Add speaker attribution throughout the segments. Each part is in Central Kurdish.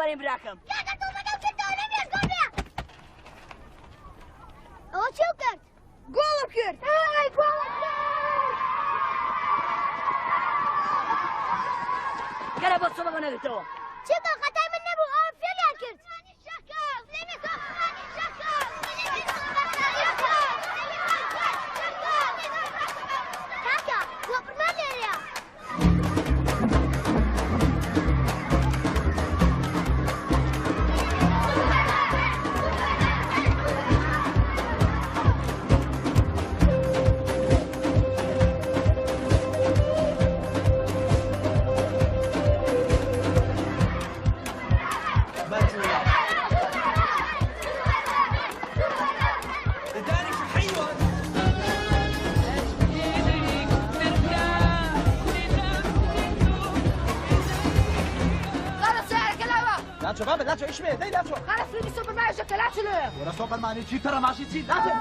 Speaker 1: ئافەرین براکەم.
Speaker 2: کاکە تۆپەکەم کردەوە نەمێش گۆڵ بێ. ئەوە چێو کرد؟
Speaker 1: گۆڵم کرد.
Speaker 2: ئەی گۆڵم کرد.
Speaker 1: کەرە بۆ تۆپەکەم نەگرتەوە.
Speaker 2: چێکە خەتای من نەبوو ئەوە فێڵیان کرد. کاکە سۆپەرمان لێرەیە.
Speaker 3: لا تشو بابا لا تشو ايش بيه لا تشو
Speaker 1: خلاص لي سوبرمان جبت لا تشو
Speaker 3: ورا سوبرمان يجي ترى ماشي تي لا تشو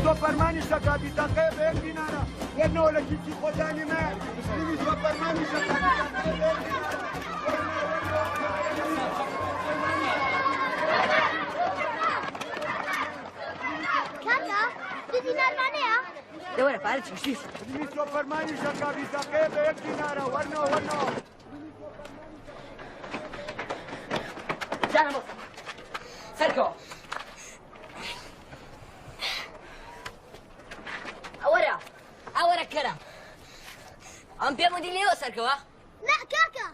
Speaker 4: سوپرمانی شکابی تاقه به یک دینارا ورنه لکی چی خودانی ما نیمی سوپرمانی شکابی تاقه به یک دینارا
Speaker 2: کاکە دوو دینارمانەیە؟
Speaker 1: دەوەرە پارە چی بشتیت؟
Speaker 4: نیمی سوپرمانی شکابی تاقه به یک دینارا ورنه ورنه
Speaker 1: جانم بۆ سەرکەوە. ئەوەرە ئەوەرە کەرە ئەم پێم وتی لێوە سەرکەوە؟
Speaker 2: نا کاکە.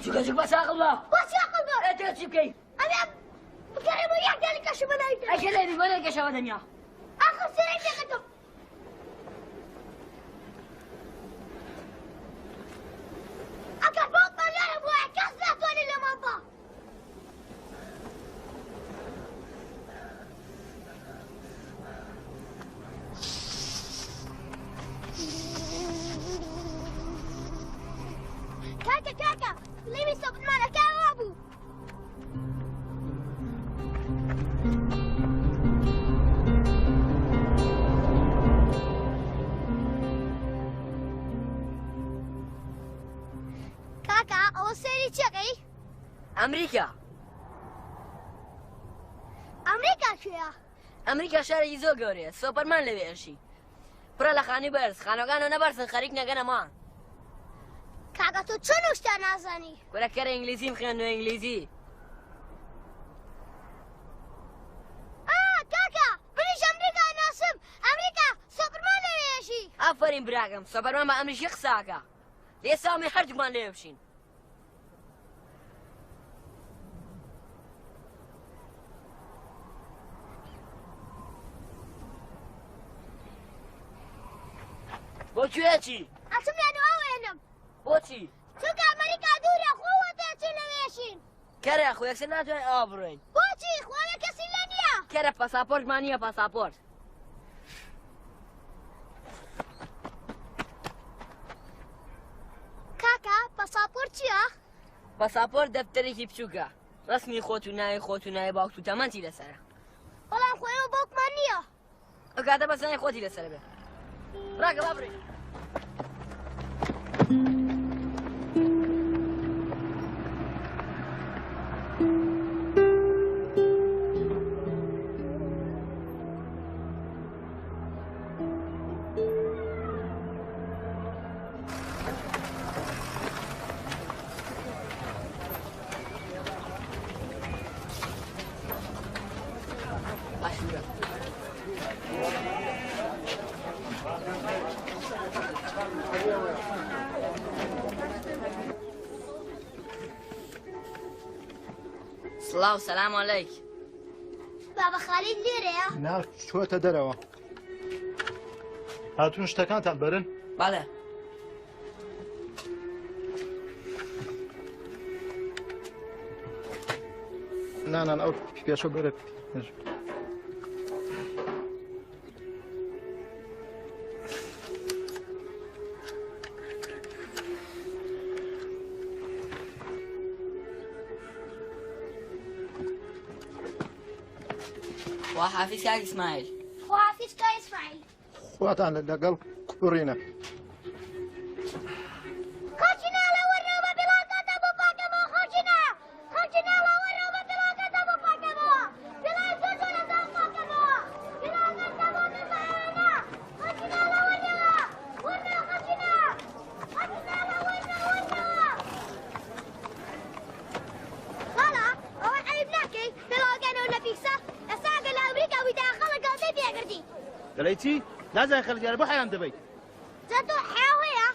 Speaker 2: چووکە چووک بەس عاقڵ بە. بۆچی عاقڵ بە؟
Speaker 1: ئێ تۆ چی بکەی؟
Speaker 2: ئەمێ بگەڕێ بۆ یەک دەلی کەشە بەناوی
Speaker 1: ئەی لێبی بۆ لێ کەشەوە دەنیا؟
Speaker 2: ئاخر سێرەی پێکەتم. ئەگەر باوکمان لێرە بوایە کەس ناتوانێت لێمان با. کاکە کاکە فیلمی سۆپرمانەکە ئەوە بوو. کاکە ئەوە سەیری چیەکەی؟
Speaker 1: ئەمریکا.
Speaker 2: ئەمریکا کوێیە؟
Speaker 1: ئەمریکا شارێکی زۆر گەورەیە، سۆپەرمان لەوێ ئەژی. پڕە لە خانووی بەرز، خانووەکانەوە نەبەرزن خەریک نەگەنە مانگ.
Speaker 2: کاکە تۆ چۆن ئەو شتە نازانی؟
Speaker 1: کورە کەرە ئینگلیزیم خوێندووە ئینگلیزی.
Speaker 2: ئا کاکە منیش ئەمریکا ناسم، ئەمریکا سۆپەرمان لەوێ ئەژی.
Speaker 1: ئافەرین براکەم، سۆپەرمان بە ئەمریکی قسە ئەکا. لێ سامی هەردووکمان لەوێ بچین. بۆ کوێ چی؟
Speaker 2: ئەچم لە ئەوێنم.
Speaker 1: بۆچی؟
Speaker 2: چونکە ئەمریکا دوورە، خۆوە دەچین لەوێشین.
Speaker 1: کەرە خۆ یەکسەر ناتوانین ئاوا بڕۆین.
Speaker 2: بۆچی؟ خۆوێ کەسی لێ نییە.
Speaker 1: کەرە پاساپۆرتمان نییە، پاساپۆرت.
Speaker 2: کاکە پاساپۆرت چییە؟
Speaker 1: پاساپۆرت دەفتەرێکی بچووکە. ڕەسمی خۆت و ناوی خۆت و ناوی باوکت و تەمەنتی لەسەرە.
Speaker 2: بەڵام خۆ ئێمە باوکمان نییە.
Speaker 1: ئەو کاتە بەس ناوی خۆتی لەسەر بێ. ڕاکە با بڕۆین. سڵاو سەلام عەلەیک.
Speaker 2: بابە خالید لێرەیە؟
Speaker 5: نا چووەتە دەرەوە. هاتوون شتەکانتان بەرن؟
Speaker 1: بەڵێ.
Speaker 5: نا نا ئەو پێشە بەرە پێش.
Speaker 1: خواحافیز کاک ئیسماعیل.
Speaker 2: خواحافیز کاک ئیسماعیل.
Speaker 5: خواتان لەگەڵ کوڕینە.
Speaker 2: خەڵکی ناڵە وەرنەوە بە پێڵاوەکانتان بۆ پاکەمەوە خەڵکی نا خەڵکی ناڵە وەرنەوە بە پێڵاوەکانتان بۆ پاکەمەوە پێڵاوی زۆر جوانەتان پاکەمەوە پێڵاوەکانتان بۆ دەزایانە خەڵکی ناڵە وەرنەوە وەرنەوە خەڵکی نا خەڵکی ناڵە وەرنەوە وەرنەوە خاڵە ئەوە عەیب ناکەی پێڵاوەکانەوە لە پیسە ئێستا ئەگەر لە ئەمریکا بوویتایە خەڵک گاڵتەی پێکردی.
Speaker 3: دەڵێی چی؟ نازانین خەڵک دیارە بۆ حەیام دەبەیت.
Speaker 2: جا تۆ حەیاو هەیە؟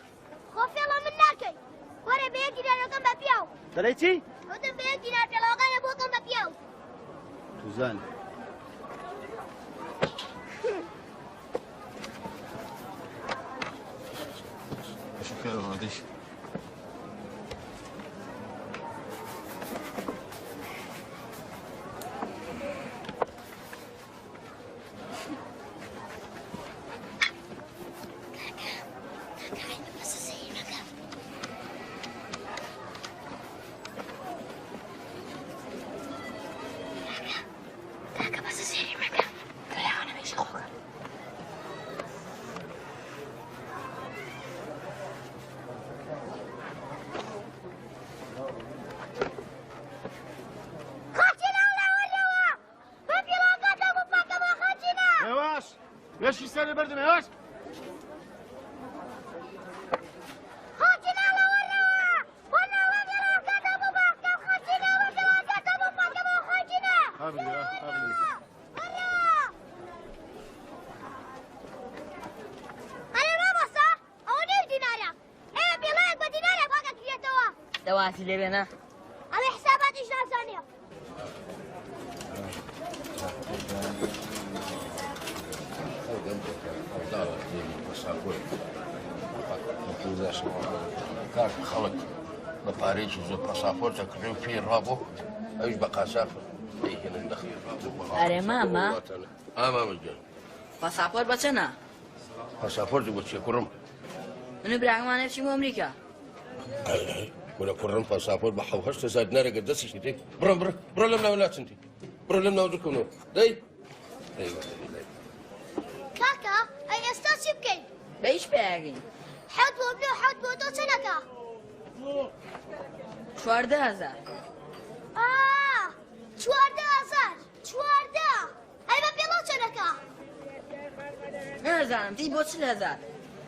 Speaker 2: خۆ فێڵە من ناکەی. وەرە بە یەک دینارەکەم بە پیاو.
Speaker 3: دەڵێی چی؟
Speaker 2: وتم بە یەک دینار پێڵاوەکانە بۆ کەم بە پیاو.
Speaker 3: توزان. هێواش مێشکی سەرێ بەردم هێواش.
Speaker 1: دەواتی لێ بێنە.
Speaker 2: ئەڵێ حساباتیش نازانێ.
Speaker 6: کاک خەڵک بە پارەیەکی زۆر پاساپۆرت دەکڕێ و پێی ڕابۆ ئەویش بە قاچاخ دەیهێنن دەخ
Speaker 1: ئەرێ مامە
Speaker 6: ئا مامە گیان
Speaker 1: پاساپۆرت بە چەنە؟
Speaker 6: پاساپۆرت بۆ چیە کوڕم؟
Speaker 1: من و براکەمانە بچین بۆ ئەمریکا.
Speaker 6: کورە کوڕم پاساپۆرت بە 7,000 دینارە گەر دەستیشی دەی بڕۆ بڕۆ بڕۆ لەم ناوە لاچن دی بڕۆ لەم ناوە دوورکەونەوە دەی دەی
Speaker 2: کاکە ئەی ئێستا چی بکەین؟
Speaker 1: بە هیچ پیاگەین.
Speaker 2: حەوت بۆ من و حەوت بۆ تۆ چەنەکە؟
Speaker 1: 14,000.
Speaker 2: ئا 14,000 14 ئەی بە پێڵاو چەنەکە؟
Speaker 1: نازانم تی بۆ 40,000.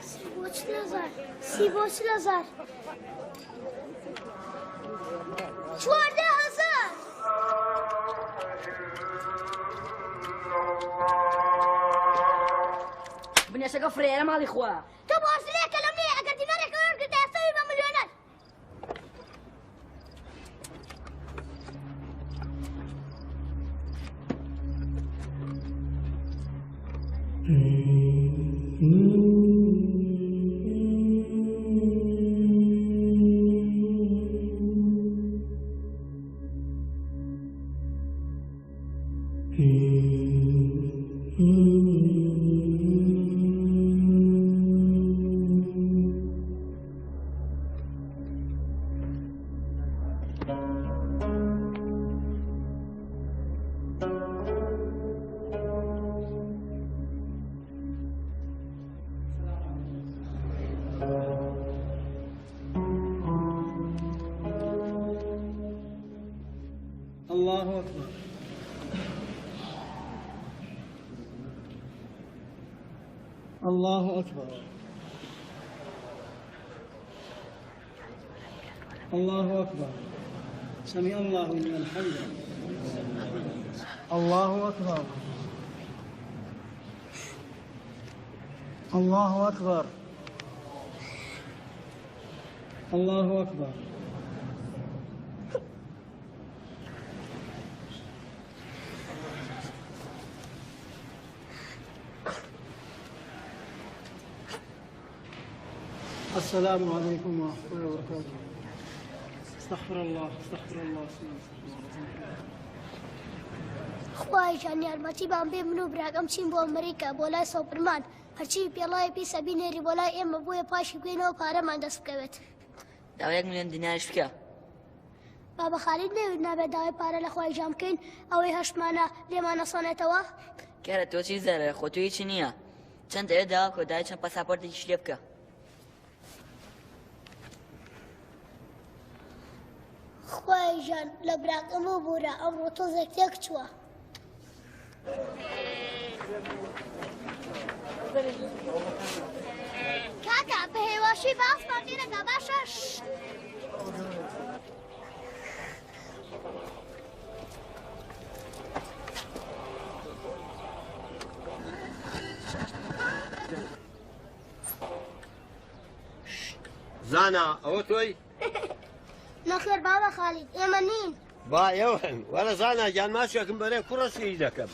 Speaker 2: سی بۆ 40,000 سی بۆ 40,000 14,000.
Speaker 1: بنێشەکە فرێرە ماڵی خوا.
Speaker 2: تۆ بۆ ئەسلەیە کە لەم نییە ئەگەر دینارێکە وەرگرتە ئێستا بە ملیۆنەر.
Speaker 7: الله أكبر. الله أكبر. الله أكبر. سمع الله لمن حمده. الله أكبر. الله أكبر. الله أكبر. السلام عليكم ورحمة الله وبركاته. استغفر الله، استغفر الله، استغفر الله.
Speaker 2: خوای گیان یارمەتیمان بێ من و براکەم چین بۆ ئەمریکا بۆ لای سۆپرمان، هەرچی پێڵای پیسە بینێری بۆ لای ئێمە بۆیە پاشی بکەینەوە پارەمان دەست بکەوێت.
Speaker 1: داوای 1 ملیۆن دیناریش بکە.
Speaker 2: بابا خالید نەوێت نابێت داوای پارە لە خوای گیان بکەین، ئەوەی هەشتمانە لێمان نەسەنێتەوە.
Speaker 1: کارە تۆ چی زەرە، خۆ تۆ هیچی نییە. چەند ئەوێ داوا بکە، داوای چەند پاساپۆرتێکیش لێ بکە.
Speaker 2: خوای گیان لە براکەم ببورە، ئەمڕۆ تۆزێک تێک چووە. کاکە بە هێواشی باسمان لێ نەکا باشە؟
Speaker 4: زانا ئەوە تۆی؟
Speaker 2: نەخێر بابا خالید، ئێمە نین.
Speaker 4: با ئێوەن. وەرە زانا گیان، ماچێکم بەرێ کوڕە سیری دەکەم.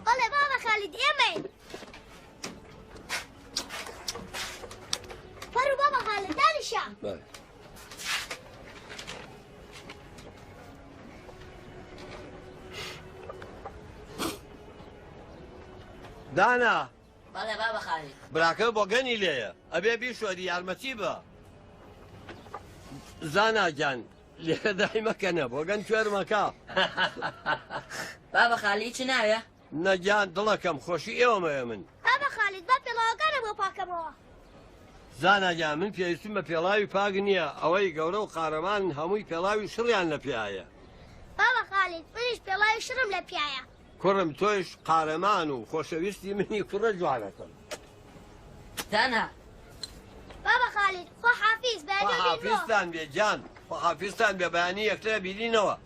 Speaker 2: بەڵێ بابا خالید، ئێمەین. فەرموو بابا خالید، دانیشە.
Speaker 4: بەڵێ. دانا.
Speaker 1: بەڵێ بابا خالید.
Speaker 4: براکە بۆگەنی لێیە، ئەبێ بیشۆری یارمەتی بە. زانا گیان لێرە دایمەکەنە، بۆگەن کوێرمەکە.
Speaker 1: بابا خالید چ ناوێ؟
Speaker 4: نەگیان دڵەکەم، خۆشی ئێوەمەیە من.
Speaker 2: بابا خالید با پێڵاوەکانە بۆ پاکەمەوە.
Speaker 4: زانا گیان من پێویستم بە پێڵاوی پاک نییە، ئەوەی گەورە و قارەمان هەمووی پێڵاوی شڕیان لە پیایە.
Speaker 2: بابا خالید منیش پێڵاوی شڕم لە پیایە.
Speaker 4: کوڕم تۆیش قارەمان و خۆشەویستی منی کوڕە جوانەکەم.
Speaker 1: زانا.
Speaker 2: بابا خالید خوا حافیز، بەیانی
Speaker 4: خوا حافیزتان بێ گیان، خوا حافیزتان بێ، بەیانی یەکترە بینینەوە.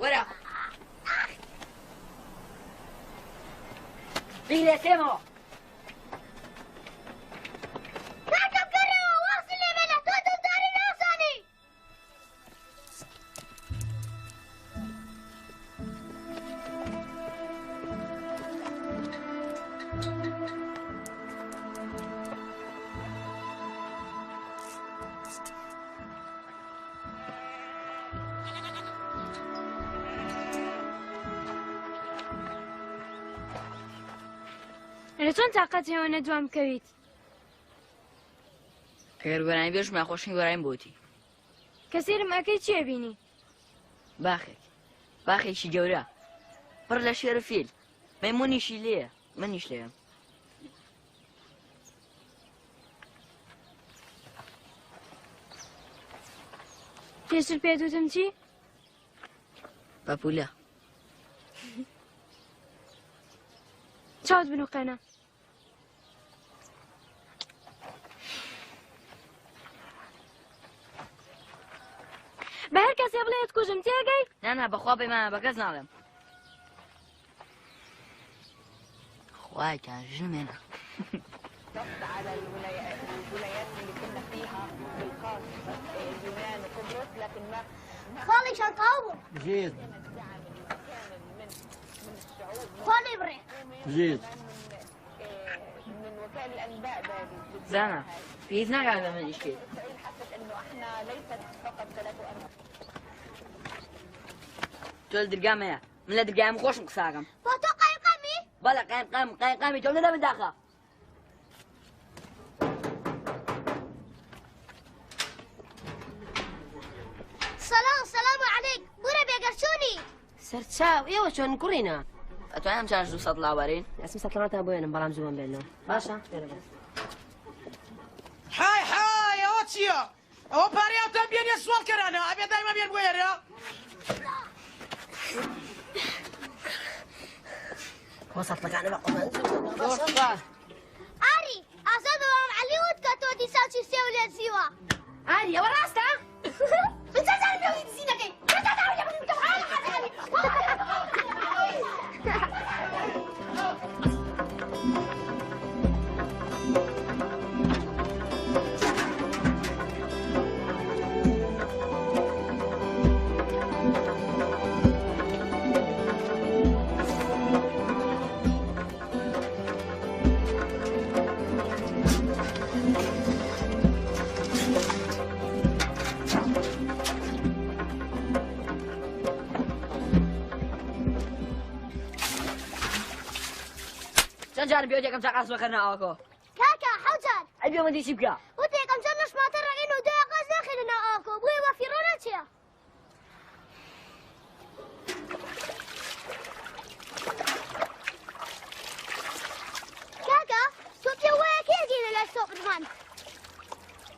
Speaker 1: وەرە. بیرێ سێمەوە.
Speaker 2: کاکە بگەڕێەوە، وازی لێ بێنە، تۆ دڵداری نازانی.
Speaker 8: لە چۆن تاقەت هەیە نەدوام بکەویت؟
Speaker 1: ئەگەر گۆرانی بێژم ناخۆشی گۆرانی بۆتی.
Speaker 8: کە سەیرم ئەکەی چییە بینی؟
Speaker 1: باخێک، باخێکی گەورە پڕ لە شێر و فیل، مەیمونیشی لێیە، منیش لێم.
Speaker 8: پێشتر پێت وتم چی؟
Speaker 1: پەپولە.
Speaker 8: چاوت بنوقێنە. بە هەر کەسێ بڵێت کوژم تێگەی؟
Speaker 1: نا نا، بەخوا پەیمانە بە کەس ناڵێم. خوای گیان ژنم هێنا.
Speaker 9: على الولايات اللي كنا فيها بالخاص اليونان وقبرص، لكن ما
Speaker 2: خاڵی شان تەواو بوو.
Speaker 4: ژیر.
Speaker 2: خوا لێ بڕێ.
Speaker 4: ژیر.
Speaker 9: من وكائل الانباء
Speaker 1: زانا پێویست ناکات بە من ئیش بکەیت.
Speaker 9: اسرائيل حست انه احنا ليست فقط 43.
Speaker 1: تۆ لە درگام هەیە، من لە درگایم خۆشم قساکەم.
Speaker 2: بۆ تۆ قایمقامی؟
Speaker 1: بەڵێ قایمقام، قایمقامی تۆ نەدە من داخە. سەرچاو ئێوە چۆن کوڕینە؟ ئەتوانم چاش 200 لاوەرین؟ ئەسم سەتڵاتان بۆ ێنم بەڵام زووم بێنەوە. باشە؟
Speaker 7: حای حای ئەوە چییە؟ ئەوە پارەیانتان بێنێ سواڵ کەرانە ئەبێ دایمە بێن بۆ ئێرە.
Speaker 1: خۆ سەتڵەکانە بە قومان.
Speaker 2: ئاری ئازاد بەوام عەلی وت کە تۆ دیسان چی سێو لێ دزیوە.
Speaker 1: ئاری ئەوە ڕاستە؟
Speaker 2: من چەند جارم پێ وتی دزی نەکەی؟ چەند جار داوای لێ بکەم؟
Speaker 1: چەند جارم پێ وتی یەکەم جار قاز بەخەرنە ئاوەکەوە؟
Speaker 2: کاکە حەوت جار.
Speaker 1: ئەی پێم وتی چی بکە؟
Speaker 2: وتی یەکەم جار لەشماتە ڕەگەین و دوای قاز ناخەینە ناو ئاوەکەوە بۆیە بە فیڕۆ ناچێ. کاکە تۆ پێ وایە کێ گەینە لای سۆپرمان؟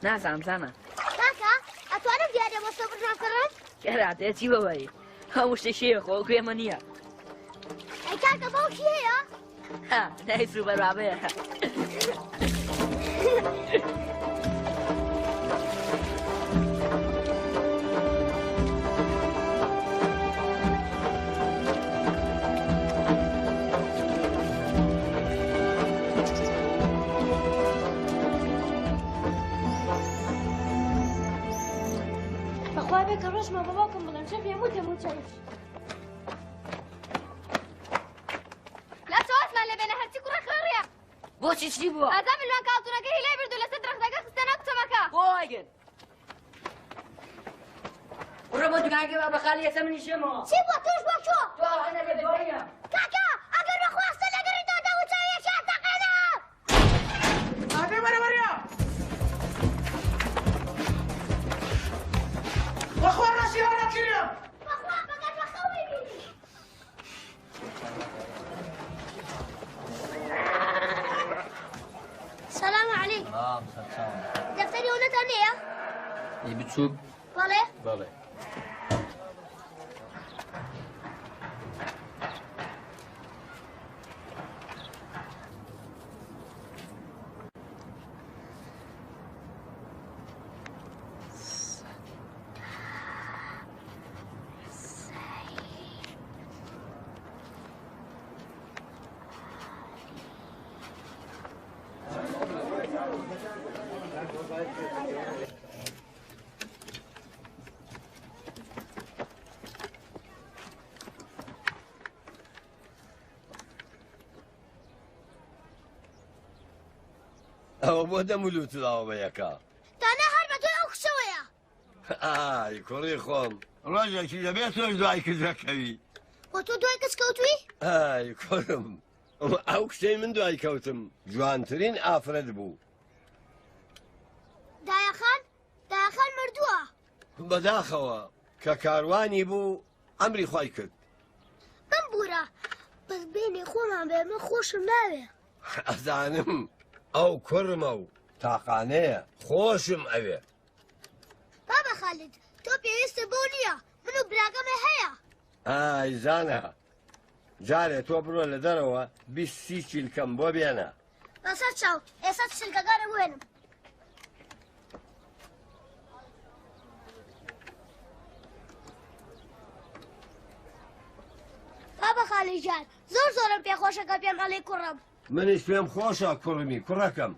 Speaker 1: نازانم زانا.
Speaker 2: کاکە ئەتوانم دیارە بۆ سۆپرمان کڕم؟
Speaker 1: کەراتێ چی بەوەی؟ هەموو شتێکی هەیە خۆ وەکو ئێمە نییە.
Speaker 2: ئەی کاکە باوکی هەیە؟
Speaker 1: ها نای سوپەر بابەیە.
Speaker 8: بەخوا بێ کە ڕۆژمە بە باوکم بڵێم چەپی هەموو دەموچاویش.
Speaker 9: لا چاوەزمان لێ بێنە هەرچی کوڕە خوێڕیە.
Speaker 1: بۆچی چی بووە؟
Speaker 9: ئازا ملوان کاڵتونەکەی لێ برد و لەسەر درەختەکە خستە ناو چەمەکە.
Speaker 1: بۆ وای کرد؟ بڕۆ بۆ دوکانەکەی بابە خالی ئێستا منیش یەمەوە.
Speaker 2: چی بووە تۆش بۆ چۆ؟
Speaker 1: تۆ ئەوە نەبێ دواییە.
Speaker 2: کاکە ئەگەر بەخواستە لەگەری تۆ دەموچاویەکیان تەقێنە.
Speaker 7: ئەبێ وەرە وەرە. بەخوا ڕاستی هەڵنەکردم.
Speaker 2: بەخوا بەگەر بەخەوی بینی. سلام علیک.
Speaker 10: سلام سەرچاوم.
Speaker 2: دەفتەری ئەونەتان نییە؟
Speaker 10: ئی بچووک؟
Speaker 2: بەڵێ.
Speaker 10: بەڵێ.
Speaker 6: ئەوە بۆ دەم و لووت داوە بە یەکە؟
Speaker 2: تانا هەر بە دوای ئەو کچەوەیە.
Speaker 6: ئای کوڕی خۆم، ڕۆژێکی دەبێت تۆش دوای کچ دەکەوی.
Speaker 2: وە تۆ دوای کچ کەوتووی؟
Speaker 6: ئای کوڕم، ئەو کچەی من دوای کەوتم جوانترین ئافرەت بوو.
Speaker 2: دایەخان، دایەخان مردووە.
Speaker 6: بەداخەوە کە کاروانی بوو ئەمری خوای کرد.
Speaker 2: بمبورە، بەس بینی خۆمان بێ من خۆشم ناوێ.
Speaker 6: ئەزانم ئەو کوڕمە و تاقانەیە خۆشم ئەوێ.
Speaker 2: بابە خالد تۆ پێویستە بەو نییە، من و براکەمە هەیە.
Speaker 6: ئای زانا، جارێ تۆ بڕۆ لە دەرەوە 20 سی چیلکەم بۆ بێنە.
Speaker 2: بەسەر چاو، ئێستا چیلکەکانم بێنم. بابە خالی گیان، زۆر زۆرم پێخۆشە کە پێم ئەڵێی کوڕم.
Speaker 6: منیش پێم خۆشە کوڕمی، کوڕەکەم.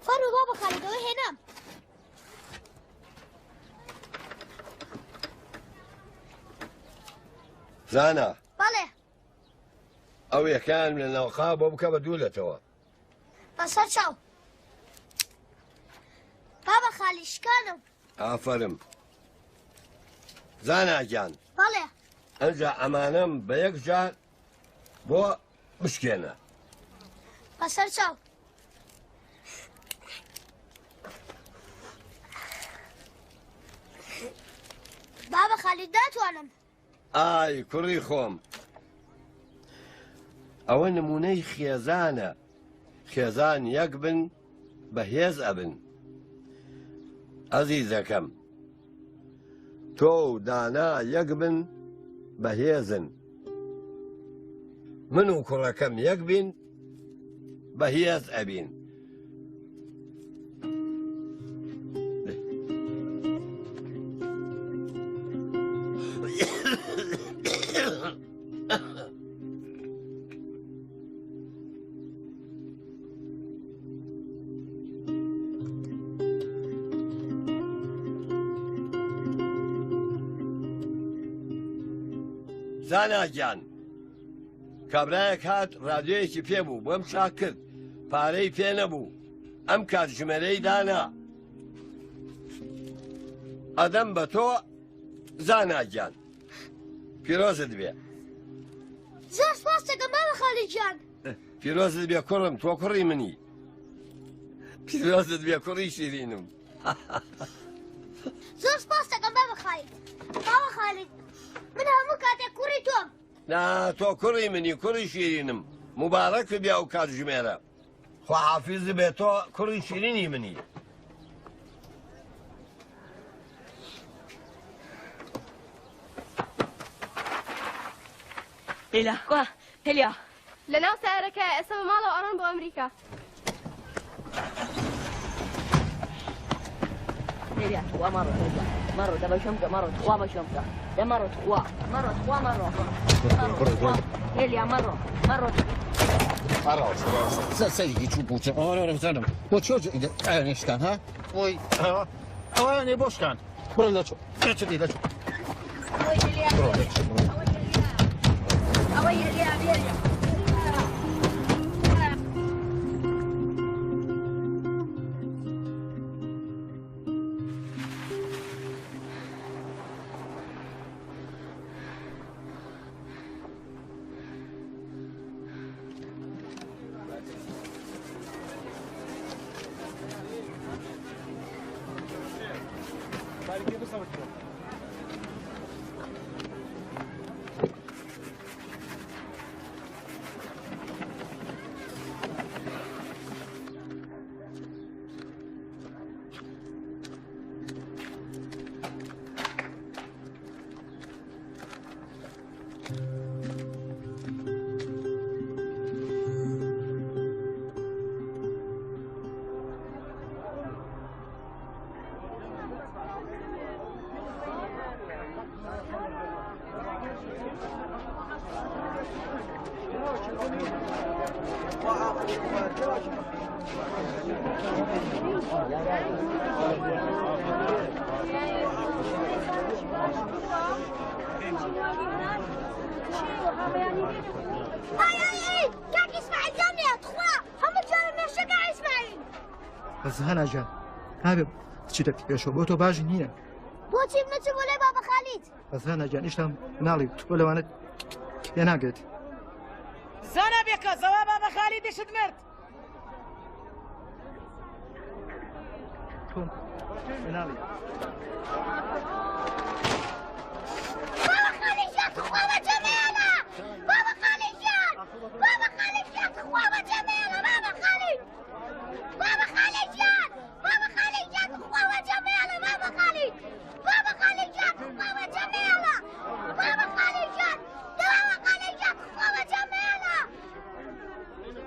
Speaker 2: فەرموو بابە خالید ئەوە هێنام.
Speaker 6: زانا
Speaker 2: بەڵێ.
Speaker 6: ئەو یەکەیان لە ناوقا بۆ بکە بە دوولەتەوە.
Speaker 2: بەسەر چاو. بابە خالی شکانم.
Speaker 6: ئافەرم زانا گیان.
Speaker 2: بەڵێ.
Speaker 6: ئەنجا ئەمانەم بە یەک جار بۆ بشکێنە.
Speaker 2: بەسەر چاو. بابە خالید ناتوانم.
Speaker 6: ئای کوڕی خۆم ئەوە نمونەی خێزانە خێزان یەک بن بەهێز ئەبن ئەزیزەکەم تۆ و دانا یەک بن بەهێزن من و کوڕەکەم یەک بین بەهێز ئەبین. زانا گیان کابرایەک هات ڕادیۆیەکی پێ بوو بۆم چاک کرد پارەی پێ نەبوو ئەم کاتژمێرەی دانا ئەدەم بە تۆ زانا گیان پیرۆزت بێ.
Speaker 2: زۆر سپاس دەکەم مامە خالی گیان.
Speaker 6: پیرۆزت بێ کوڕم تۆ کوڕی منی پیرۆزت بێ کوڕی شیرینم.
Speaker 2: زۆر سپاس دەکەم بابە خالید. بابە خالید من هەموو کاتێک کوڕی تۆم.
Speaker 6: نا تۆ کوڕی منی کوڕی شیرینم موبارەکت بێ ئەو کاتژمێرە. خواحافیزت بێ تۆ کوڕی شیرینی منی.
Speaker 1: لەیلا کوا هێلیا؟
Speaker 9: لەناو سەیارەکەیە ئێستا بە ماڵەوە ئەڕۆن بۆ ئەمریکا.
Speaker 1: هێلیا تخوا مەڕۆ هێلیا مەڕۆ دە بەشۆم بکە مەڕۆ تخوا بەشۆم بکە دە مەڕۆ تخوا مەڕۆ تخوا مەڕۆ مەڕۆ هێلیا مەڕۆ مەڕۆ.
Speaker 11: سەرێکی چوو پوچە ئەوە بزانم بۆ چۆ ئەیانێ شکان ها ئۆی ئەوانێ بۆ شکان بڕۆ لە چۆ لە چۆ لە چۆ بڕۆ لە چۆ بڕۆ.
Speaker 2: ئای ئای ئای کاک ئیسماعیل جان تخوا هەموو جارە مێشەکە ئیسماعیل.
Speaker 5: بەس هانا گیان نابێ بچیتە پێشەوە بۆ تۆ باش نییە.
Speaker 2: بۆچی بنەچم بۆ لای بابە خالید؟
Speaker 5: بەس هانا گیان ئیشتا مناڵی تۆ لەوانە تێناگەیت.
Speaker 12: زانا بێکە زەوا بابە خالیدیشت مرد.
Speaker 5: تۆ مناڵی.
Speaker 2: بابا خالی ژیان تخوا بەجێ مەیەڵە بابا خالی ژیان بابا خالی ژیان تخوا بەجێ مەیەڵە بابا خالی بابا خالی ژیان بابا خالی ژیان تخوا بەجێ مەیەڵە بابا خالی بابا خالی ژیان تخوا بەجێ مەیەڵە بابا خالی ژیان بابا خالی ژیان تخوا بەجێ مەیەڵە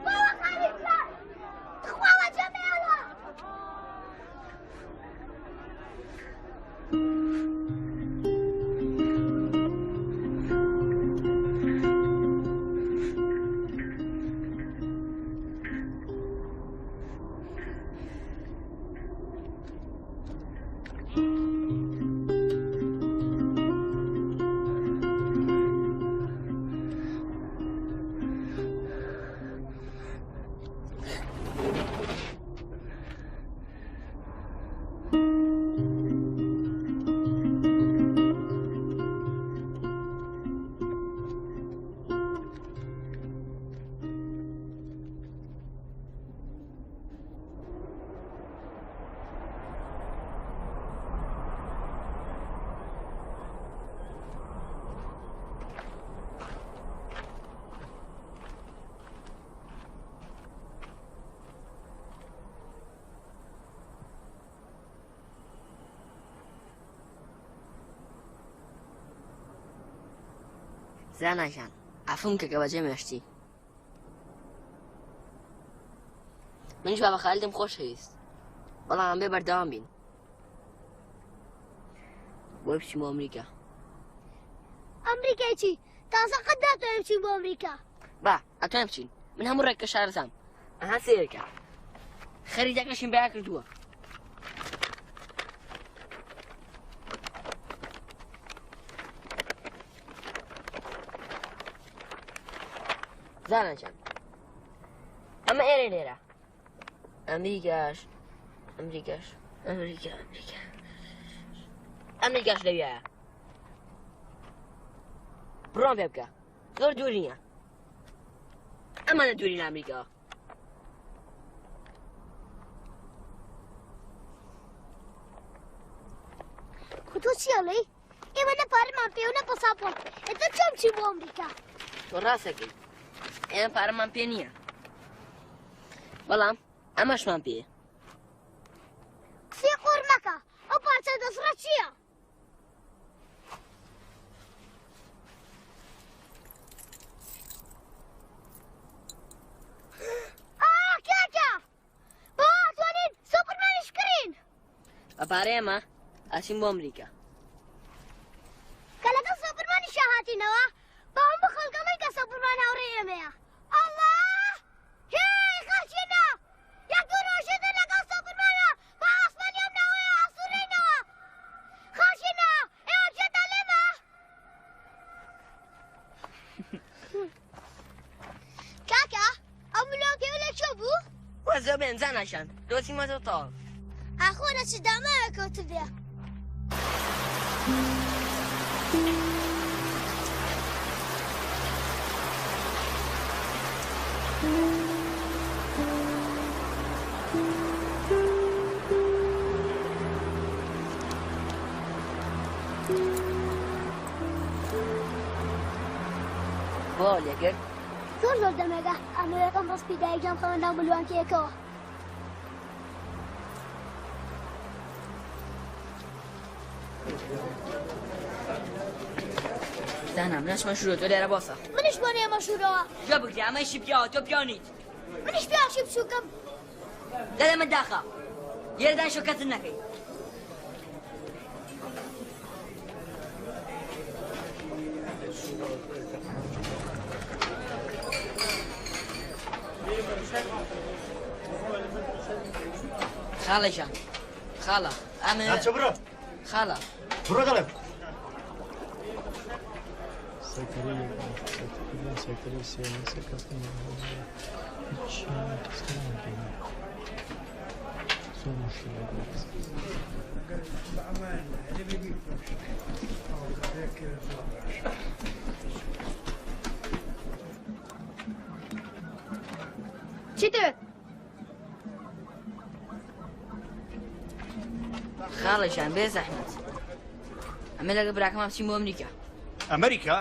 Speaker 2: بابا خالی ژیان تخوا بەجێ مەیەڵە.
Speaker 1: زانا گیان عەفوم کە کە بەجێم هێشتی. منیش بابا خالدم خۆشەویست بەڵام بێ بەردەوام بین بۆی بچین بۆ ئەمریکا.
Speaker 2: ئەمریکای چی؟ تازە قەت ناتوانین بچین بۆ ئەمریکا.
Speaker 1: با ئەتوانین بچین من هەموو ڕێککە شارەزام. ئەها سەیرکە خەریتەکەشیم بیا کردووە. زانا جان ئەمە ئێرە لێرە ئەمریکاش ئەمریکاش ئەمریکا ئەمریکا ئەمریکاش لەویایە بڕۆم پێ بکە زۆر دوور نییە ئەمانە دووری لە ئەمریکاوە.
Speaker 2: خۆ تۆ چی ئەڵێی؟ ئێمە نە پارەمان پێ و نە پەساپۆرت، ئێتر چۆن بچین بۆ ئەمریکا؟
Speaker 1: تۆ ڕاستەکەی، ئێمە پارەمان پێ نییە، بەڵام ئەمەشمان پێیە.
Speaker 2: قسەی قۆڕ مەکە، ئەو پارچە دەسڕە چییە؟
Speaker 1: بە پارەی ئێمە ئەچین بۆ ئەمریکا.
Speaker 2: کە لەگەڵ سۆپرمانیشا هاتینەوە با هەموو خەڵک ئەڵێن کە سۆپرمان هاوڕێی ئێمەیە. ئەڵڵا هێی خەڵکینە یەک دوو ڕۆژی تر لەگەڵ سۆپرمانە بە ئاسمانی ئەم ناوەیە ئەسوڕێینەوە. خەڵکینە ئێوە گوێتان لێمە؟ کاکە ئەو ملۆکەیە لە کوێ بوو؟
Speaker 1: وەزە بێن زاناشان دۆزیمەتەوە تەواو.
Speaker 2: ئاخۆ لە چ داماوێ کەوتبێ؟
Speaker 1: بۆ لێکرد؟
Speaker 2: زۆر زۆر دەمێکە ئەمەوێت ئەم ڕسپی دایکم خەمە ناو ملوانکەیەکەوە.
Speaker 1: زانا منەش مەشورە تۆ لێرە بۆسە.
Speaker 2: منیش بۆ نێمە ژوورەوە.
Speaker 1: گوێ بگرە ئەمەیشی پیاوە تۆ پیاو نیت.
Speaker 2: منیش پیاوشی بچووکم.
Speaker 1: دەدە من داخە لێرە دانیشە کەست نەکەی. خاڵە ژان خاڵە ئەمە
Speaker 3: بڕۆ
Speaker 1: خاڵە
Speaker 3: بڕۆ دەڵێم
Speaker 9: چی دەوێت؟
Speaker 1: خاڵە ژان بێ زەحمەت. ئەمە لەگە براکەمان بچین بۆ ئەمریکا.
Speaker 4: ئەمریکا؟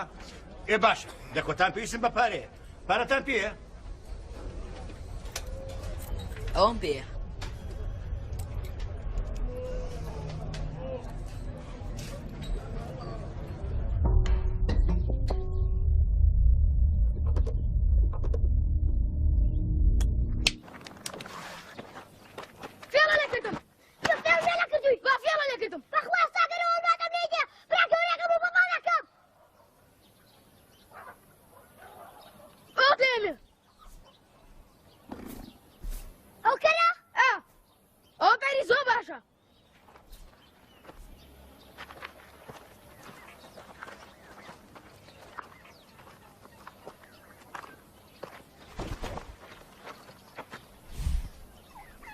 Speaker 4: ئێ باشە، دەکۆتان پێویستم بە پارەیە. پارەتان پێیە؟
Speaker 1: ئەوەم پێیە.
Speaker 2: فێڵە لێکردم فێڵ لێکردووی با فێڵە لێکردم بەخوا ساگەرەوە ناکەم لێ برا گەورەکەم و بەبانەکەم ئەو لێمێ ئەو کەرە ئەو کەری زۆر باشە.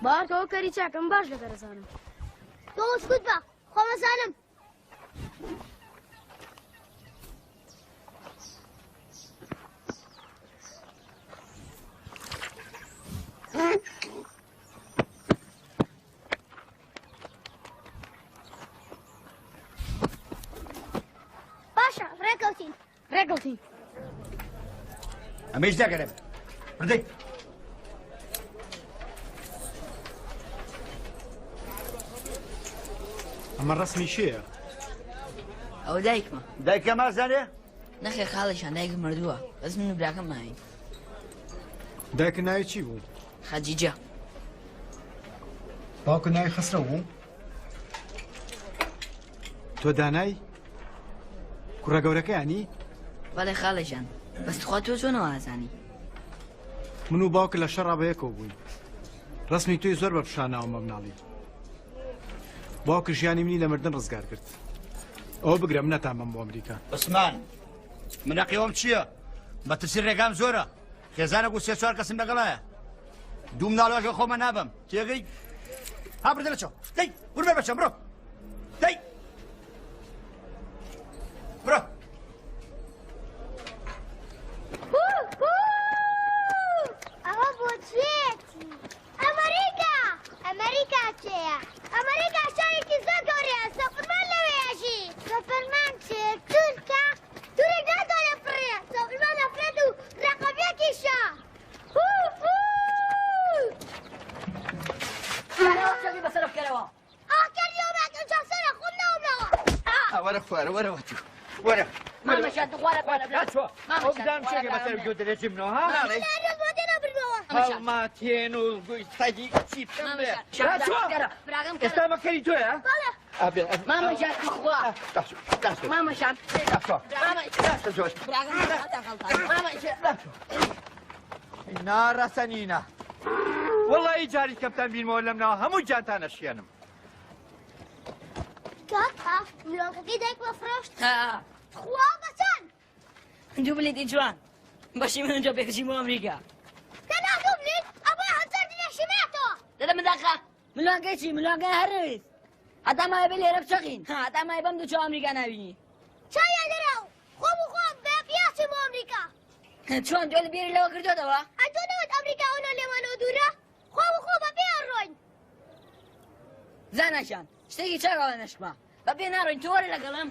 Speaker 8: باوەڕکە ئەو کەری چاکەم باش لەگەر ئەزانم.
Speaker 2: تۆ سکوت بە خۆم ئەزانم. باشە ڕێکەوتین
Speaker 8: ڕێکەوتین.
Speaker 4: ئەمەیش دەگەرێ بردەی.
Speaker 3: ئەمە ڕەسمی شێیە؟
Speaker 1: ئەوە دایکمە.
Speaker 4: دایکە مازانێ؟
Speaker 1: نەخێر خاڵێکیان دایکم مردووە بەس من و براکەم ماوین.
Speaker 3: دایکت ناوی چی بوو؟
Speaker 1: خەجیجە.
Speaker 3: باوکت ناوی خەسرەو بوو؟ تۆ دانای؟ کوڕە گەورەکەیانی؟
Speaker 1: بەڵێ خاڵێ گیان، بەس تخوا تۆ چۆنەوە ئازانی؟
Speaker 3: من و باوکت لە شەڕا بەیەکەوە بووین. ڕەسمی تۆی زۆر بە پیشاناوم بە مناڵی. باوکت ژیانی منی لە مردن ڕزگار کرد. ئەوە بگرە منەتان بەم بۆ ئەمریکا.
Speaker 4: عوسمان، من ئەقی ئەوم چییە؟ مەترسی ڕێگام زۆرە. خێزانێک و سێ چوار کەسم لەگەڵایە. دوو مناڵ واژە خۆمە نابەم. تێگەی؟ ها بردە لەچۆ. دەی، ورمێ بەچە، بڕۆ. دەی. بڕۆ.
Speaker 2: ئەوە بۆ چێتی؟ ئەمریکا! ئەمریکا چێیە؟ ئەمریکا شارێکی زۆر گەورەیە، سۆپرمان لەوێ ئەژی. سۆپرمان چێ؟ تورکە؟ تورک ناتوانێ فڕێ، سۆپرمان ئەفرێت و ڕەقەم یەکیشە.
Speaker 4: وەرە خوارە وەرە وەتو وەرە
Speaker 1: مامە شاد خوارە
Speaker 4: خوارە ئەو بدام شێکە بەسەر گوێ دەرێکی منەوە ها هەڵماتێن و گوی سەگی چی بکەم بێ ئێستا مەکەری تۆیە
Speaker 1: مامە شاد خوا مامە شاد
Speaker 4: ناڕەسەنینە وەڵی جاری کەمتان بینمەوە لەم ناوە هەموو جانتان ئەشکێنم.
Speaker 2: کاکە ملوانکەکەی دایکمە فرۆشت. خوا بە چەند؟
Speaker 1: دوو بلیتی جوان بەشی من جا پێکچی بۆ ئەمریکا.
Speaker 2: تەنها دوو بلیت؟ ئەبوایە هەزار دینارشی مایەتەوە.
Speaker 1: دەدە من داخە ملوانکەی چی؟ ملوانکەی هەر نەویست. هەتا مایە بێ لێرە بچەقین. هەتا مایە بەم دوو چاو ئەمریکا نابینی.
Speaker 2: چاویان دەراو خۆم و خۆم بە پیاچم بۆ ئەمریکا.
Speaker 1: چۆن تۆ بیری لەوە کردۆتەوە؟
Speaker 2: ئەتۆ نەوت ئەمریکا ئەوەنە لێمانەوە دوورە؟ خۆم و خۆ بە پێ ئەڕۆین.
Speaker 1: زاناکیان شتێکی چاک ئەوە نەشکما بە پێ ناڕۆین تۆ وەرە لەگەڵم.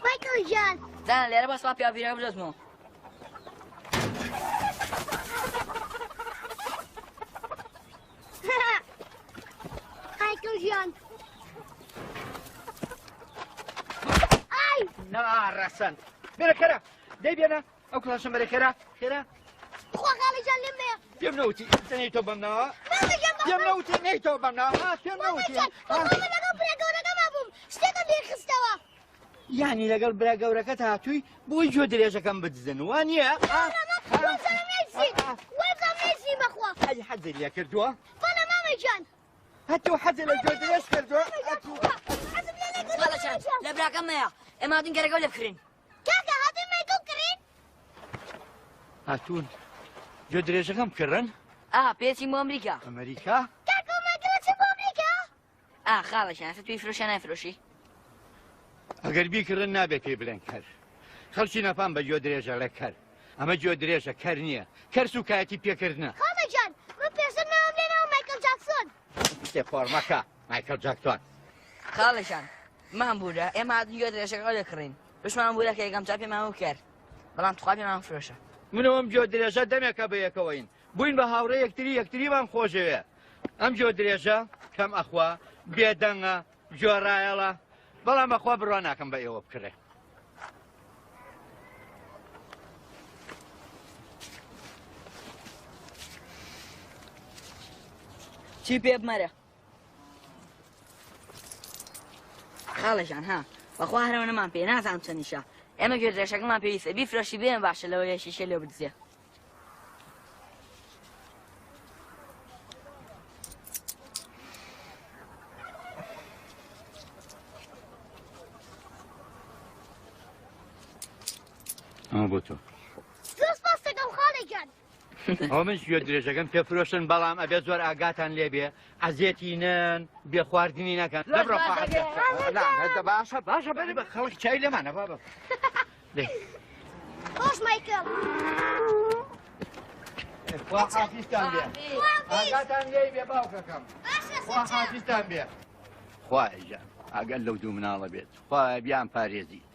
Speaker 2: مایکڵ گیان.
Speaker 1: زانا لێرە بەس وا پیاو پیرەکە بدۆزمەوە.
Speaker 2: مایکڵ گیان. ئای
Speaker 4: ناڕەسەن بێرە خێرا دەی بێنە ئەو کڵاشم بەرە خێرا خێرا.
Speaker 2: خوا خاڵی جان لێم مەیە.
Speaker 4: پێم نەوتی نەی تۆ بەمناوە.
Speaker 2: مامە گیان بەخوا.
Speaker 4: پێم نەوتی نەی تۆ بەمناوە. ها پێم نەوتی.
Speaker 2: مامە گیان بەخوا من لەگەڵ برا گەورەکەما بووم شتێکم لێ خستەوە.
Speaker 4: یعنی لەگەڵ برا گەورەکەت هاتووی بۆی گوێ درێژەکەم بدزن وا نییە؟
Speaker 2: وەبزانم نەیدزین وەبزانم نەیدزین بەخوا.
Speaker 4: ئەی حەزی لێ کردووە؟
Speaker 2: بەڵێ مامە گیان.
Speaker 4: هەتوو حەزی لە گوێ درێژ کردووە؟
Speaker 2: حەزم لێ نەکردووە
Speaker 1: خاڵە چان لە براکەم مەیە ئێمە هاتوین گەرەکەو لێ بکڕین.
Speaker 2: کاکە هاتوین مایکڵ کڕین؟
Speaker 4: هاتوون گوێ درێژەکەم کڕن؟
Speaker 1: ئا پێچین بۆ ئەمریکا.
Speaker 4: ئەمریکا؟
Speaker 2: کاکە مایکڵە چی بۆ ئەمریکا؟
Speaker 1: ئا خاڵە چان ئێستا توی فرۆشیان نایفرۆشی؟
Speaker 4: ئەگەر بیکڕن نابێت پێی بڵێن کەر. خەڵکی نەفام بە گوێ درێژەڵێ کەر. ئەمە گوێ درێژە، کەر نییە. کەر سووکایەتی پێکردنە.
Speaker 2: خاڵە گیان، من پێشتر ناوم لێناوە مایکڵ جاکسۆن.
Speaker 4: شتێ خۆر مەکە، مایکڵ جاکسۆن.
Speaker 1: خاڵە گیان، بمان بوورە، ئێمە هاتین گوێ درێژەکە ئەو دەکڕین. بشمان بوورە کە یەکەم جار پێمان وت کەر. بەڵام تخوا پێمان فرۆشە.
Speaker 4: من و ئەم گوێ درێژە دەمێکە بەیەکەوەین. بووین بە هاوڕێ یەکتری، یەکتریمان خۆشەوێ. ئەم گوێ درێژە کەم ئەخوا، بێدەنگە، گوێڕایەڵە. بەڵام بەخوا بڕوا ناکەم بە ئێوە بکڕێ.
Speaker 1: چی پێ بمەرە خاڵەژان ها بەخوا هەرەوە نەمان پێ نازانم چەندیشە ئێمە گوێدرێژەکەمان پێویستە بیفرۆشی بێن باشە لەوە یەشیشە لێ بدزێ.
Speaker 4: ئەمە بۆ تۆ.
Speaker 2: زۆر سپاس دەکەم خاڵە گیان.
Speaker 4: ئەوە من گوێ درێژەکەم پێ فرۆشن، بەڵام ئەبێ زۆر ئاگاتان لێ بێ، عەزێتی نەن، بێ خواردنی نەکەن.
Speaker 1: زۆر
Speaker 4: دەبڕۆ
Speaker 1: سپاس
Speaker 4: خوا.
Speaker 1: دەکەم.
Speaker 4: نا، نا، باشە، باشە، بەرە بە خەڵک چای لێمانە، بابە. دەی.
Speaker 2: خۆش مایکڵ.
Speaker 4: خوا حافیزتان بێ. ئاگاتان لێی بێ باوکەکەم.
Speaker 2: باشە،
Speaker 4: خوا
Speaker 2: سەرچاو.
Speaker 4: حافیزتان بێ. خوایە گیان، ئاگات لەو دوو مناڵە بێت. خوایە بیان پارێزیت.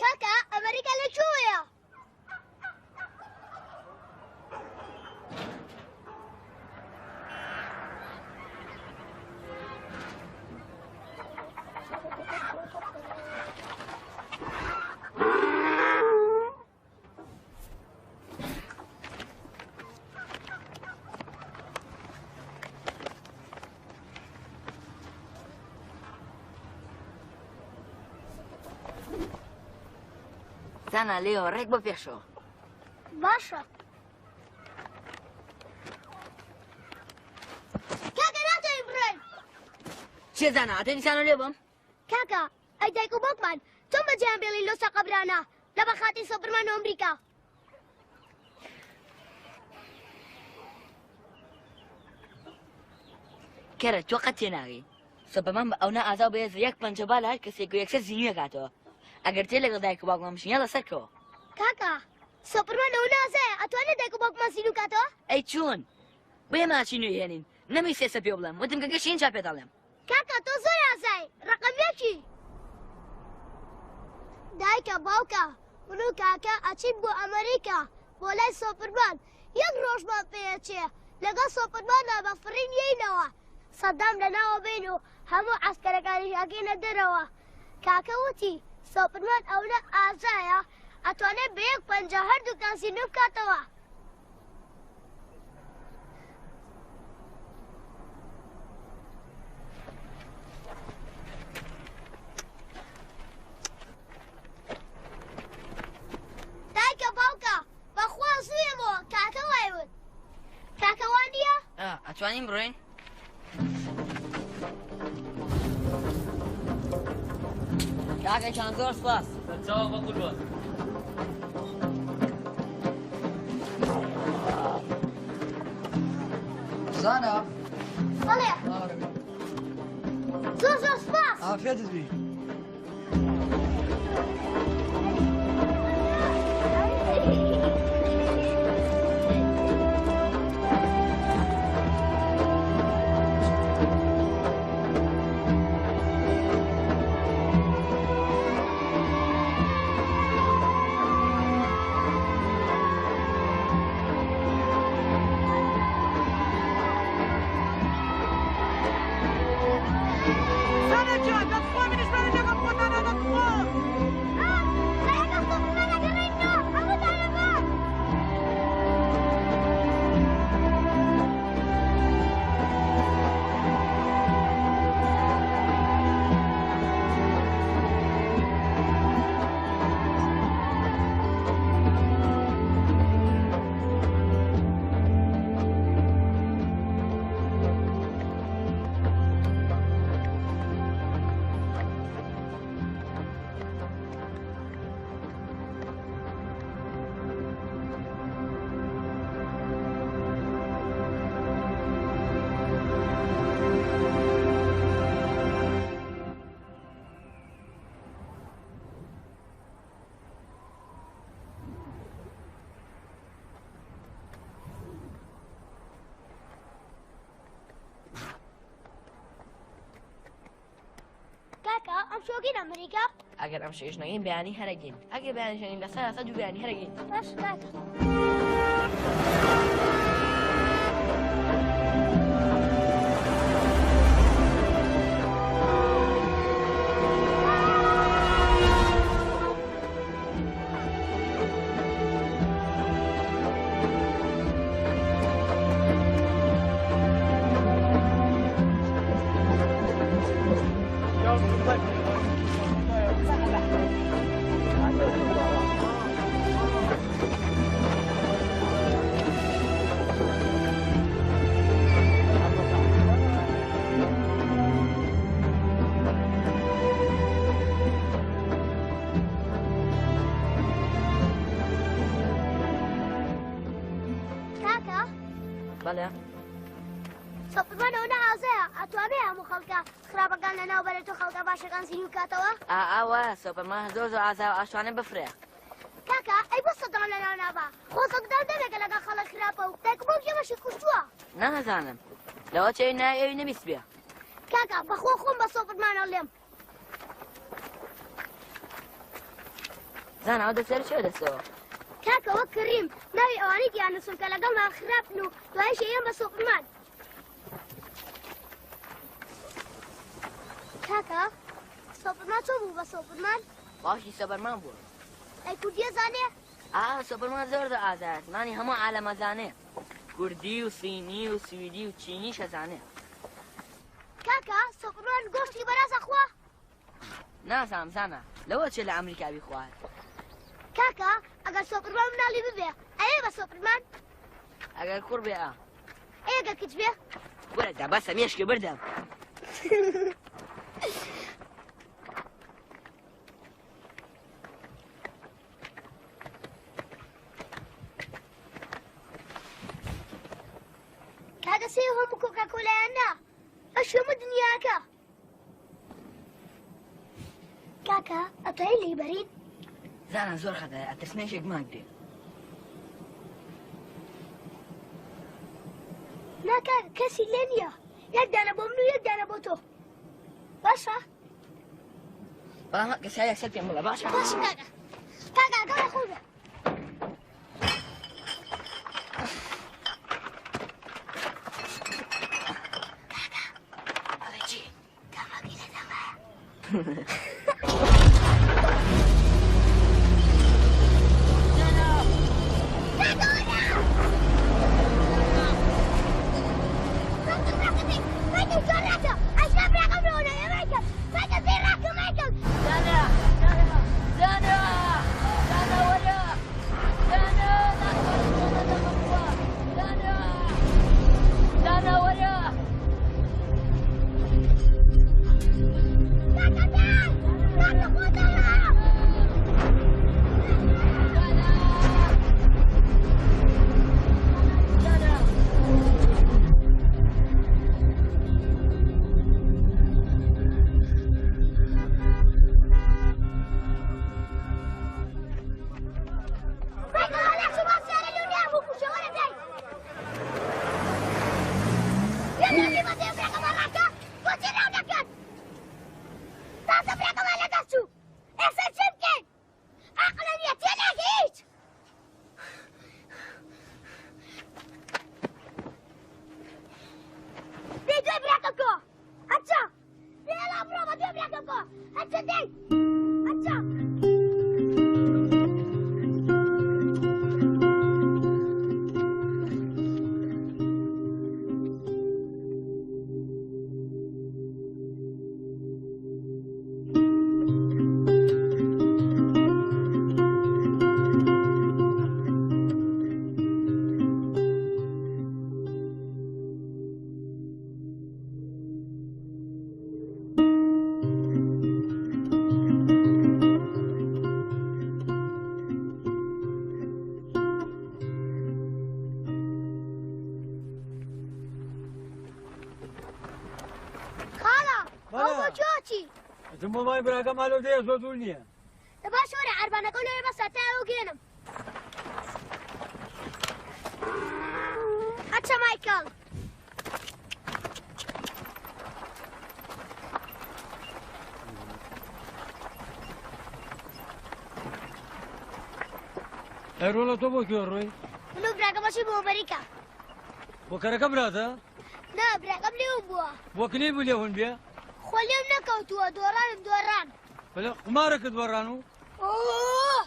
Speaker 2: کاکە، ئەمریکا لە کوێیە؟
Speaker 1: زانا لێوە ڕێک بۆ پێشەوە.
Speaker 2: باشە. کاکە ناتوانین بڕۆین.
Speaker 1: چێ زانا، ئەتەی دیسانەوە لێ بم؟
Speaker 2: کاکە، ئەی دایک و باوکمان چۆن بەجێیان بێڵین لەو سەقەبرانە لە بەخاتی سۆپرمان و ئەمریکا؟
Speaker 1: کەرە تۆ قەت تێناگەی. سۆپەمان بە ئەونا ئازا و بەهێزە یەک پەنجە با لە هەر کەسێک و یەکسەر زیندووی ئەکاتەوە. ئەگەر تێ لەگەڵ دایک و باوکمان بشین یاڵە سەرکەوە.
Speaker 2: کاکە، سۆپرمان ئەونا ئازایە ئەتوانێت دایک و باوکمان زیندوو کاتەوە؟
Speaker 1: ئەی چۆن؟ بۆ ئێمە ئاچین و هێنین. نەمویست ئێستا پێ بڵێم، وتم کە گەشتین چا پێت ئەڵێم.
Speaker 2: کاکە تۆ زۆر ئازای، ڕقم یەکی. دایکە باوکە، من و کاکە ئەچین بۆ ئەمریکا، بۆ لای سۆپرمان. یەک ڕۆژمان پێیەچێ لەگەڵ سۆپرماندا بە فڕین یەینەوە. سەدام لەناوە بین و هەموو عەسکەرەکانیش ئەگەینە دەرەوە. کاکە وتی سۆپرمان ئەونە ئازایە ئەتوانێت بە یەک پەنجە هەردووکتان زیندوو بکاتەوە. دایکە باوکە، بەخوا زوویەمەوە، کاکە وای وت. کاکە وا نییە؟
Speaker 1: ئەتوانین بڕۆین؟ کاکە گیان زۆر سپاس.
Speaker 10: سەرچاوە بە قوربان.
Speaker 5: زانا.
Speaker 2: بەڵێ. زۆر زۆر سپاس.
Speaker 5: عافیەتت بی.
Speaker 12: زانا جان، دەتخوا منیش بەرە لەگەڵ خۆتانە دەتخوا.
Speaker 2: شۆگین ئەمریکا؟
Speaker 1: ئەگەر ئەم شەویش نەگەین بەیانی هەرەگەین. ئەگەر بەیانی شەنین لەسەر لەسەر دوو بەیانی هەرەگەین.
Speaker 2: باش کاکە. کاکە
Speaker 1: بەڵێ
Speaker 2: سوپەرمان ئەوە ئازایە ئەتوانێ هەموو خەڵکە خراپەکان لەناو بەرێت و خەڵکە باشەکان زیندوو کاتەوە؟
Speaker 1: ئا ئاوا سوپەرمان زۆر زۆر ئازایە و ئاشتوانێ بفرێ.
Speaker 2: کاکە ئەی بۆ سەدام لەناو نابا؟ خۆ سەدام دەمێکە لەگەڵ خەڵک خراپە و دایک و باوکی ئەمەشی کوشتووە.
Speaker 1: نازانم لەوە چێ ناوی ئەوی نەبیستبێ.
Speaker 2: کاکە بەخوا خۆم بە سوپەرمان ئەڵێم.
Speaker 1: زانا ئەو دەفتەرە چییە دەستەوە؟
Speaker 2: کاکە وەک کڕیم ناوی ئەوانەی دیانووسم کە لەگەڵمان خراپن و دوایش ئەیەم بە سوپەرمان. کاکە سوپەرمان چۆن بوو بە سوپەرمان؟
Speaker 1: باوکی سوپەرمان بووە.
Speaker 2: ئەی کوردیە زانێ؟
Speaker 1: ئا سوپەرمان زۆر زۆر ئازایە زمانی هەموو عالەمە زانێ کوردی و سینی و سویدی و چینیش ئەزانێ.
Speaker 2: کاکە سوپەرمان گۆشتی بەراز ئەخوا؟
Speaker 1: نازانم زانا لەوە چێ لە ئەمریکا بیخوات.
Speaker 2: کاکە ئەگەر سوپەرمان مناڵی ببێ ئەیە بە سوپەرمان؟
Speaker 1: ئەگەر کوڕ بێ ئا.
Speaker 2: ئەی ئەگەر کچ بێ؟
Speaker 1: وەرە دا بەسە مێشکی بردم.
Speaker 2: کاکە سێ هەموو کۆکاکۆلایان نا ئەشێمە دنیاکە. کاکە ئەتوانی لێی بەرین؟
Speaker 1: زانا زۆر خەتەرە ئەترسم یەکێک بمانگرێ.
Speaker 2: نا کاکە کەسی لێ نییە یەک دانە بۆ من و یەک دانە بۆ تۆ باشە؟
Speaker 1: بەڵام کەسا یەکسەر پێم بڵێ باشە؟
Speaker 2: باشە کاکە کاکە ئاگام لە خۆت بێ. کاکە
Speaker 1: ئەڵێ چی؟
Speaker 2: کاکەی لە دەمایە.
Speaker 7: مۆبایل براکەم ئالۆ دێ زۆر دوور نییە.
Speaker 2: دە باش وەرە عەربانەکە لەوێ بەسە تا ئەو گێنم. ئەچە مایکڵ.
Speaker 13: ئەی ڕۆڵە تۆ بۆ کوێ ڕۆی؟
Speaker 2: من و براکەم ئەچین بۆ ئەمریکا.
Speaker 13: بۆ کەرەکە براتە؟
Speaker 2: نا براکەم لێوم بووە.
Speaker 13: بۆ کنەی بوو لێون بێ؟
Speaker 2: خۆ لێم نەکەوتووە دۆڕانم دۆڕان.
Speaker 13: بەڵێ قومارەکە دۆڕان و؟
Speaker 2: ئۆه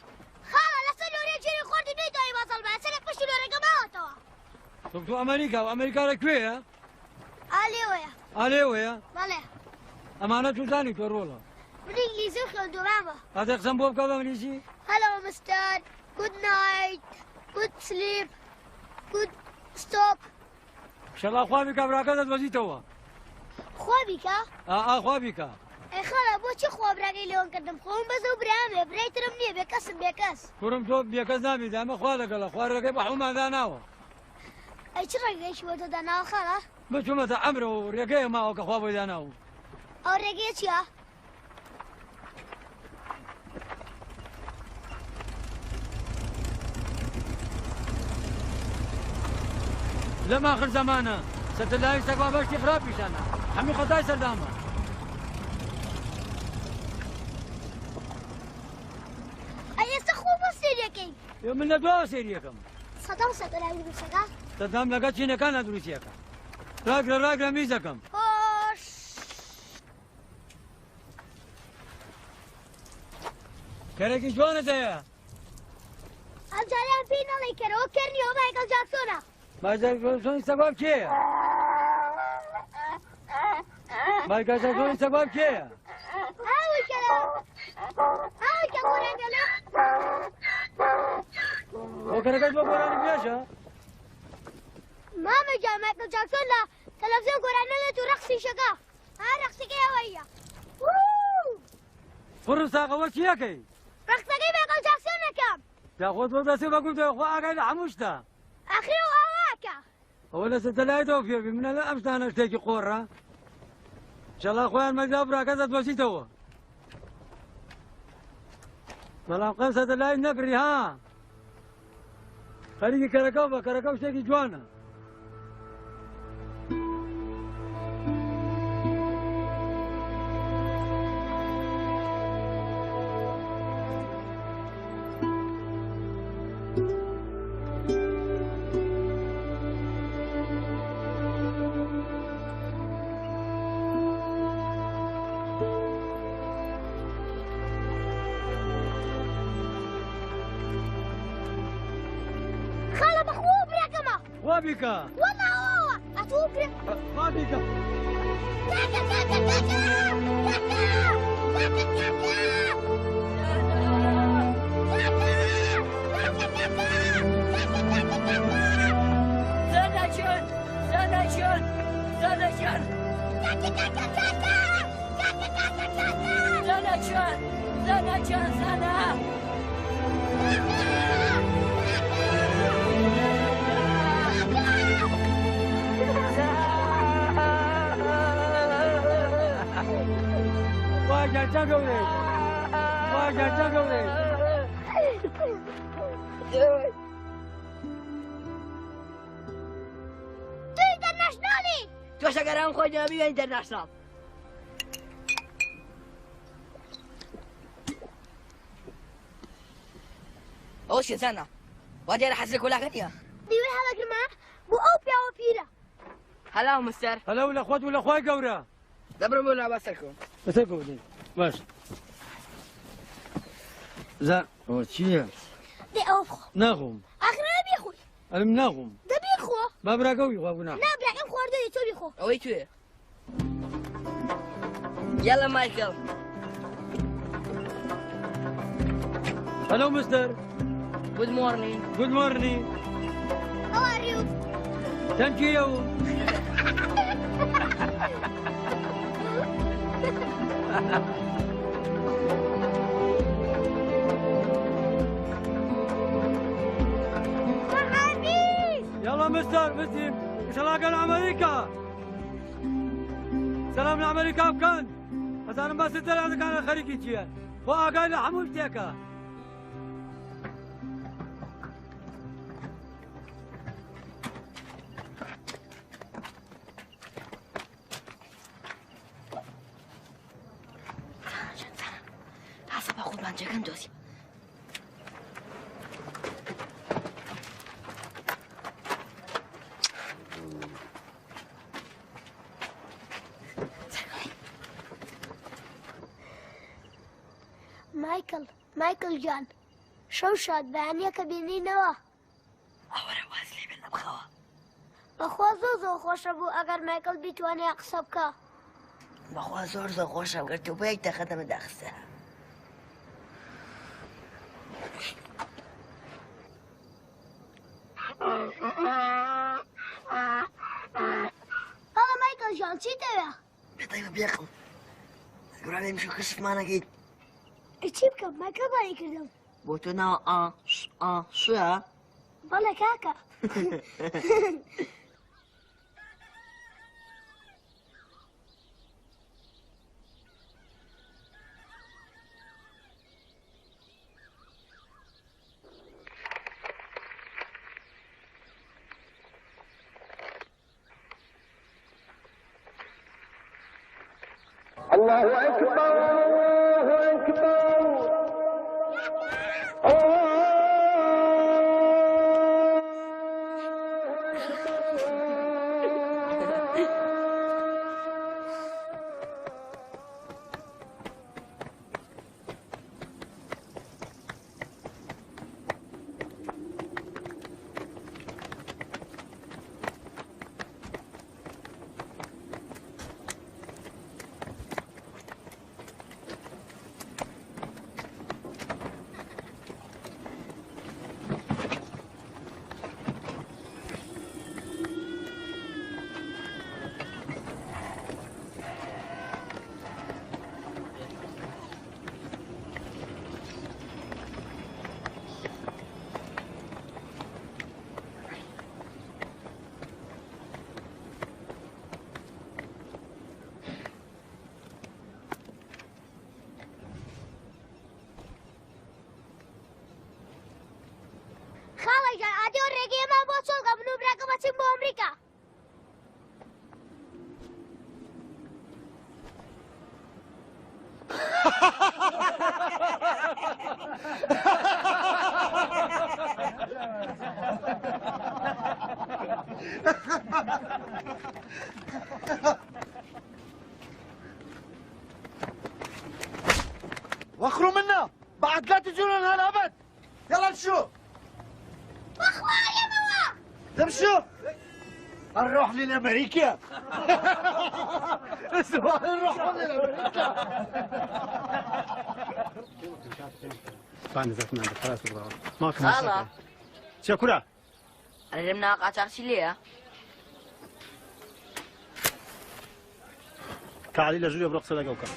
Speaker 2: خاڵە لەسەر لۆرێ جێری خواردی نەیتوانی بازاڵ بە سەر پشتی لۆرەکە ماوەتەوە.
Speaker 13: تۆ تۆ ئەمریکا و ئەمریکا لە کوێیە؟
Speaker 2: ئا لێوەیە.
Speaker 13: ئا لێوەیە؟
Speaker 2: بەڵێ.
Speaker 13: ئەمانە چوزانی تۆ ڕۆڵە؟
Speaker 2: من ئینگلیزیم خوێندووە مامە.
Speaker 13: ئادە قسەم بۆ بکە بە ئینگلیزی؟
Speaker 2: Hello mister good night good sleep good stop.
Speaker 13: شەڵا خوا بیکا براکە دەدۆزیتەوە.
Speaker 2: خوا بیکا؟
Speaker 13: ئا ئا خوا بیکا.
Speaker 2: ئەی خاڵە بۆچی خوا براکەی لێوان کردم خۆم بەس ئەو برام هەیە برای ترم نییە بێکەسم بێکەس.
Speaker 13: کوڕم تۆ بێکەس نابیت ئەمە خوا لەگەڵە خوا ڕێگەی بە حەومان داناوە.
Speaker 2: ئەی چ ڕێگەیەکی بۆ تۆ داناوە خاڵە؟
Speaker 13: من چوومەتە عەمرەوە و ڕێگەیە ماوە کە خوا بۆی داناوم.
Speaker 2: ئەو ڕێگەیە چییە؟
Speaker 13: لەم ئاخر زەمانە سەتەلایت سەگوا بەشتی خراپ پیشانە هەموو خەتای سەردامە.
Speaker 2: ئەی ئێستا خۆ بۆ سێریەکەی؟
Speaker 13: من لە دواوە سێریەکەم.
Speaker 2: سەدام سەتەلایت دروستەکە؟
Speaker 13: سەدام لەگەڵ چینەکانە دروستیەکە. ڕاگرە ڕاگرە میزەکەم.
Speaker 2: هۆش.
Speaker 13: کەرێکی جوانت هەیە.
Speaker 2: ئەم جارەیان پێی نەڵێی کەرەوە کەر نییە ئەوە مایکڵ جاکسۆنە.
Speaker 13: مایکڵ جاکسۆنی سەگواب کێیە؟ مایکڵ جاکسۆنی سەگواب کێیە؟
Speaker 2: ئەوەی کە ئەوەی کە گۆرانی دەڵێ.
Speaker 13: ئەو کەرەکەت بۆ گۆرانی بێژە؟
Speaker 2: مامە گیان مایکڵ جاکسۆن لە تەلەڤزیۆن گۆرانی دەڵێت و ڕەقسیشەکە. ها ڕەقسەکەی ئەوەیە.
Speaker 13: کوڕم ساغەوە چیەکەی؟
Speaker 2: ڕەقسەکەی مایکڵ جاکسۆن ئەکەم.
Speaker 13: جا خۆت بۆ دەستێ بە گوتەوە خوا ئاگای لە هەموو شتە.
Speaker 2: ئاخری ئەو ئاواکە.
Speaker 13: ئەوە لە سەتەلایتەوە فێر بی منە لە ئەم شتانە شتێکی قۆڕە. ئینشەڵا خۆیان مەگدا براکە دەتبەسیتەوە. بەڵام قەت سەتەلایت نەکڕی ها. خەریکی کەرەکەو بە کەرەکەو شتێکی جوانە.
Speaker 2: خاڵە بەخوا براکەمە.
Speaker 13: وا بیکە.
Speaker 2: وەڵا ئەوە ئەتوو برا.
Speaker 13: وا بیکە.
Speaker 2: کاکە کاکە کاکە کاکە کاکە کاکە.
Speaker 1: زانا گیان زانا گیان زانا گیان
Speaker 2: کاکە کاکە کاکە کاکە کاکە کاکە.
Speaker 1: زانا گیان زانا گیان زانا.
Speaker 13: وا گیان چا گەورەی وا گیان چا گەورەی.
Speaker 2: تۆ ئینتەرناشناڵی.
Speaker 1: تۆش ئەگەر ئەم خۆی دەبی بە ئینتەرناشناڵ. ئەوە چیە زانا وا دیارە حەز لە کۆلاکە نییە.
Speaker 2: دیوەی هەڵەگرمە بۆ ئەو پیاوە پیرە.
Speaker 1: هەلاو مستەر.
Speaker 13: هەلاو لە خۆت و لە خوای گەورە.
Speaker 1: دەبرم بۆ لا با سەرکەوم.
Speaker 13: بەسەرکەوە دەی باش. زان ئەوە چییە؟
Speaker 2: دەی ئەوە بخۆ.
Speaker 13: ناخۆم.
Speaker 2: ئاخر ئەوە بیخۆی.
Speaker 13: ئەرم ناخۆم.
Speaker 2: دە بیخۆ.
Speaker 13: با براکەو بیخوا گوناح.
Speaker 2: نا براکەم خواردووی تۆ بیخۆ.
Speaker 1: ئەوەی توێ. یالا مایکل.
Speaker 13: Hello, mister.
Speaker 1: Good morning.
Speaker 13: Good morning.
Speaker 2: How are you?
Speaker 13: Thank you. يلا مستر مستر شلاقة لأمريكا سلام لأمريكا بکەن ئەزانم باسی دەرانەکانە خەریکی چییە خۆ ئاگای لە هەموو شتێکە.
Speaker 1: تاسە بە قوربان جێگەم دۆزی.
Speaker 2: مایکڵ مایکڵ گیان شەو شاد بەیانیەکە بینینەوە.
Speaker 1: ئەوەرە واز لێ بێنە بخەوە.
Speaker 2: بەخوا زۆر زۆر خۆشە بوو ئەگەر مایکڵ بیتوانێ قسە بکا.
Speaker 1: بەخوا زۆر زۆر خۆشە گەر تۆ بە یەک دەقە دەمت داخستە.
Speaker 2: بەڵێ مایکڵ گیان چیت دەوێ؟
Speaker 1: بێتەنگە بێقڵ گۆرانی مشۆ کەشفمانەکەیت.
Speaker 2: ئەی چی بکەم مایکڵ بانی کردم.
Speaker 1: بۆ تۆ ناوە ئا ش ئا شە؟
Speaker 2: بەڵێ کاکە.
Speaker 14: الله أكبر الله أكبر
Speaker 2: خاڵە گیان ئادی ئەو ڕێگەیەمان بۆ چۆڵکە من و براکەم ئەچین بۆ ئەمریکا.
Speaker 4: وخروا منا بعد لا تجون هنا ابد يلا امشوا امشوا نروح للامريكا اسمع نروح للامريكا
Speaker 1: خاڵە
Speaker 3: چیە کورە؟
Speaker 1: ئەرێ لەم ناوە قاچاخچی لێیە؟
Speaker 3: کاعلی لە ژوورێ بڕۆ قسە لەگەڵ بکە.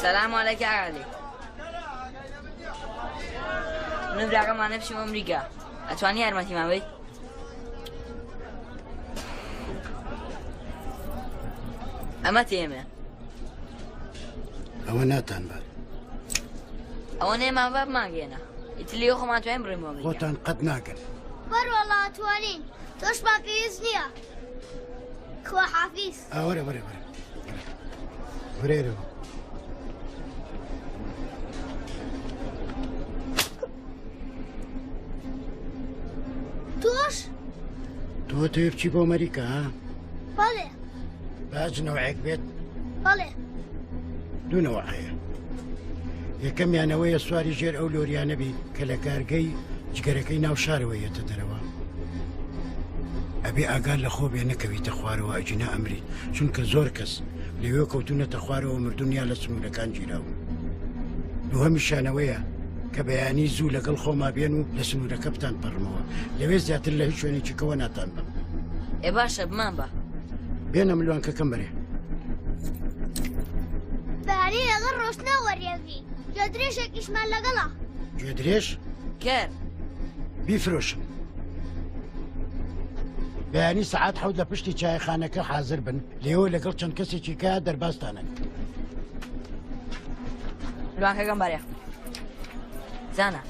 Speaker 1: سلام علیک علی من و براکەمانە بچیم ئەمریکا ئەتوانی یارمەتیمان بیت ئەمە تێمە
Speaker 15: ئەوە ناتان بات
Speaker 1: ئەوە نێمان بە بمانگەێنە ئیتلی خۆمان توانین بڕین بۆ ئەمریکا
Speaker 15: خۆتان قەت ناگەن
Speaker 2: بەروەڵا توانین تۆشمان پێویست نییە خوا حافیز
Speaker 15: وەرە وەرە وەرە وەرێرەوە
Speaker 2: تۆش
Speaker 15: تۆ تەوێ بچی بۆ ئەمریکا ها
Speaker 2: بەڵێ
Speaker 15: باج نەوعێک بێت
Speaker 2: بەڵێ
Speaker 15: دوو نەوە هەیە یەکەمیانەوەیە سواری ژێر ئەو لۆریانە بی کە لە کارگەی جگەرەکەی ناو شارەوە یەتە دەرەوە ئەبێ ئاگات لە خۆ بێ نەکەویتە خوارەوە ئەگینا ئەمریت چونکە زۆر کەس لەوێ کەوتونەتە خوارەوە مردون یا لە سنوورەکان گیراون دووهەمیشانەوەیە کە بەیانی زوو لەگەڵ خۆما بێن و لە سنوورەکە بتان پەڕمەوە لەوێ زیاتر لە هیچ شوێنێکی کەوە ناتان بم
Speaker 1: ئێ باشە بمان بە
Speaker 15: بێنە ملوانکەکەم بەرێ
Speaker 2: بەیانی لەگەڵ ڕۆشتنا وەریەگری گوێدرێژێکیشمان لەگەڵە.
Speaker 15: گوێدرێژ؟
Speaker 1: کەر.
Speaker 15: بیفرۆشن. بەیانی سەعات حەوت لە پشتی چایخانەکە حازر بن لێوە لەگەڵ چەند کەسێکی کە دەربازتانن.
Speaker 1: لوانکەکەم بەرێ. زانا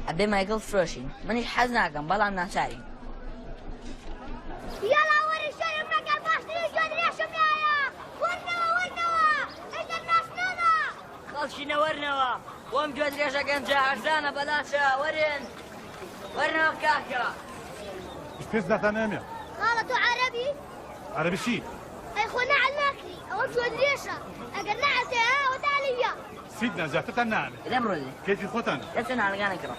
Speaker 1: ئەبێ مایکڵ فرۆشین منیش حەز ناکەم بەڵام ناچارین.
Speaker 2: یاڵا وەرە شەرم مەکە باشترین گوێدرێژم لێ.
Speaker 1: خەڵکینە وەرنەوە بۆم گوێ درێژە گەنجە هەرزانە بەلاشە وەرن وەرنەوە کاکە.
Speaker 16: پێست داتانامێ.
Speaker 2: خاڵە تۆ عەرەبی؟
Speaker 16: عەرەبی چی؟
Speaker 2: ئەی خۆ نەعل ناکری ئەوە گوێ درێژە ئەگەر نەعل تێ ئەوە تالیە.
Speaker 16: سیدنا زیاترتان نامێ.
Speaker 1: لەم ڕۆژێ.
Speaker 16: کەیفی خۆتان.
Speaker 1: دەچە ناڵگانە کڕە.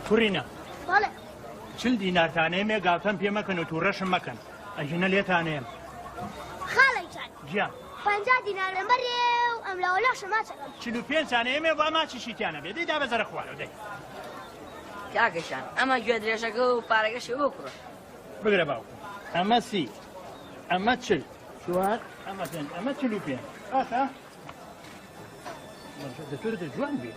Speaker 17: کوڕینە.
Speaker 2: بەڵێ.
Speaker 17: 40 دینارتانەیەمێ گاڵتەم پێ مەکەن و تووڕەشم مەکەن ئەگینە لێتانەیەم.
Speaker 2: خاڵە گیان.
Speaker 17: گیان.
Speaker 2: 50 دینار لەم بەرێ و ئەم لاوە لاشە ماچەکەم.
Speaker 17: 45 تانەیەمێ با ماچیشی تیانە بێ دەی دابەزەرە خوارەوە دەی.
Speaker 1: کاکەشان ئەمە گوێ درێژەکە و پارەکەشی بۆ کوڕە.
Speaker 17: بگرە باوکم ئەمە 30 ئەمە 40 چوار ئەمە پێنج ئەمە 45 باشە؟ دەتۆ جوان بێ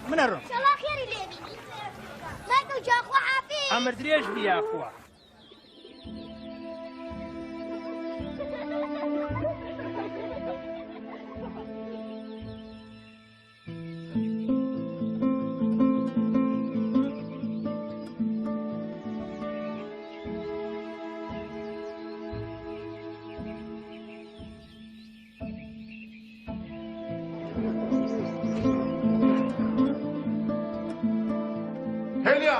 Speaker 17: من ئەڕۆم.
Speaker 2: شەڵا خێری لێ بینی. مایکل جان خوا حافیز.
Speaker 17: ئەمر درێژ بی یاخوا.
Speaker 16: هێلیا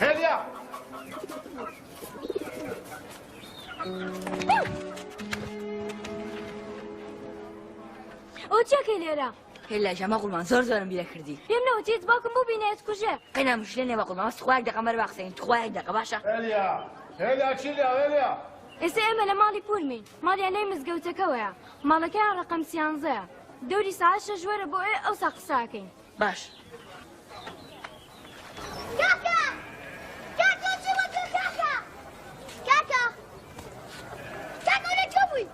Speaker 16: هێلیا
Speaker 8: ئەو چیەکەی لێرە؟
Speaker 1: هێلا ژەمە قوربان زۆر زۆرم بیرە کردی.
Speaker 8: پێم نەوتیت باوکم ببینێ ئەتکوژێ.
Speaker 1: قەینا مشکلە نییە بە قوربان بەس تخوا یەک دەقە مەرە با قسەین تخوا یەک دەقە باشە.
Speaker 16: هێلیا هێلیا چیلیا هێلیا
Speaker 8: ئێستا ئێمە لە ماڵی پوورمین ماڵیان لای مزگەوتەکەوەیە ماڵەکەیان ڕەقەم سیانزەیە دەوری سەعات شەش وەرە بۆ ئێ ئەوسا قسە ئەکەین.
Speaker 1: باش.
Speaker 2: کاکە کاکە چی بۆ تۆ کاکە کاکە کاکە لە کوێ بووی؟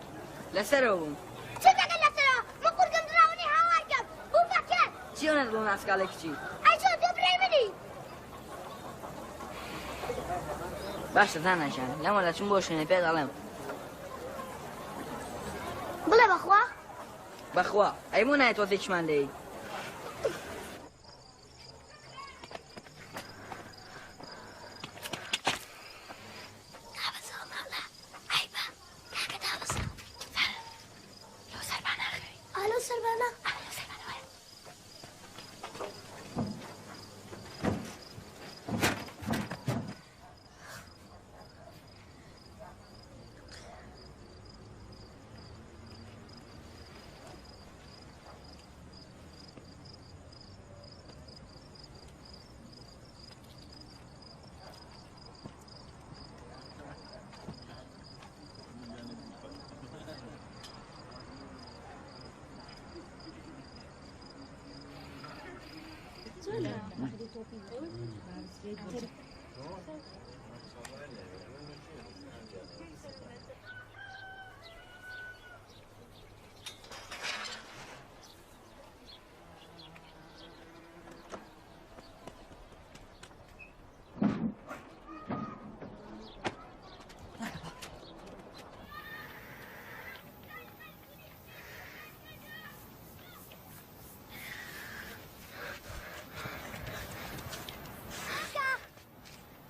Speaker 1: لەسەرەوە بووم.
Speaker 2: چ دەکەن لەسەرەوە؟ من قورگم دراونی هاوار کەم بوو بەکەر.
Speaker 1: چی ئەو نەدڵ و ناسکاڵەی کچی؟
Speaker 2: ئەی چۆن تۆ برای منی؟
Speaker 1: باشە زانا گیان لەمە دەچم بۆ شوێنێ پێت ئەڵێم.
Speaker 2: بڵێ بەخوا؟
Speaker 1: بەخوا ئەی بۆ نایە تۆزێکیشمان لێی؟
Speaker 2: ئالۆ سەربانە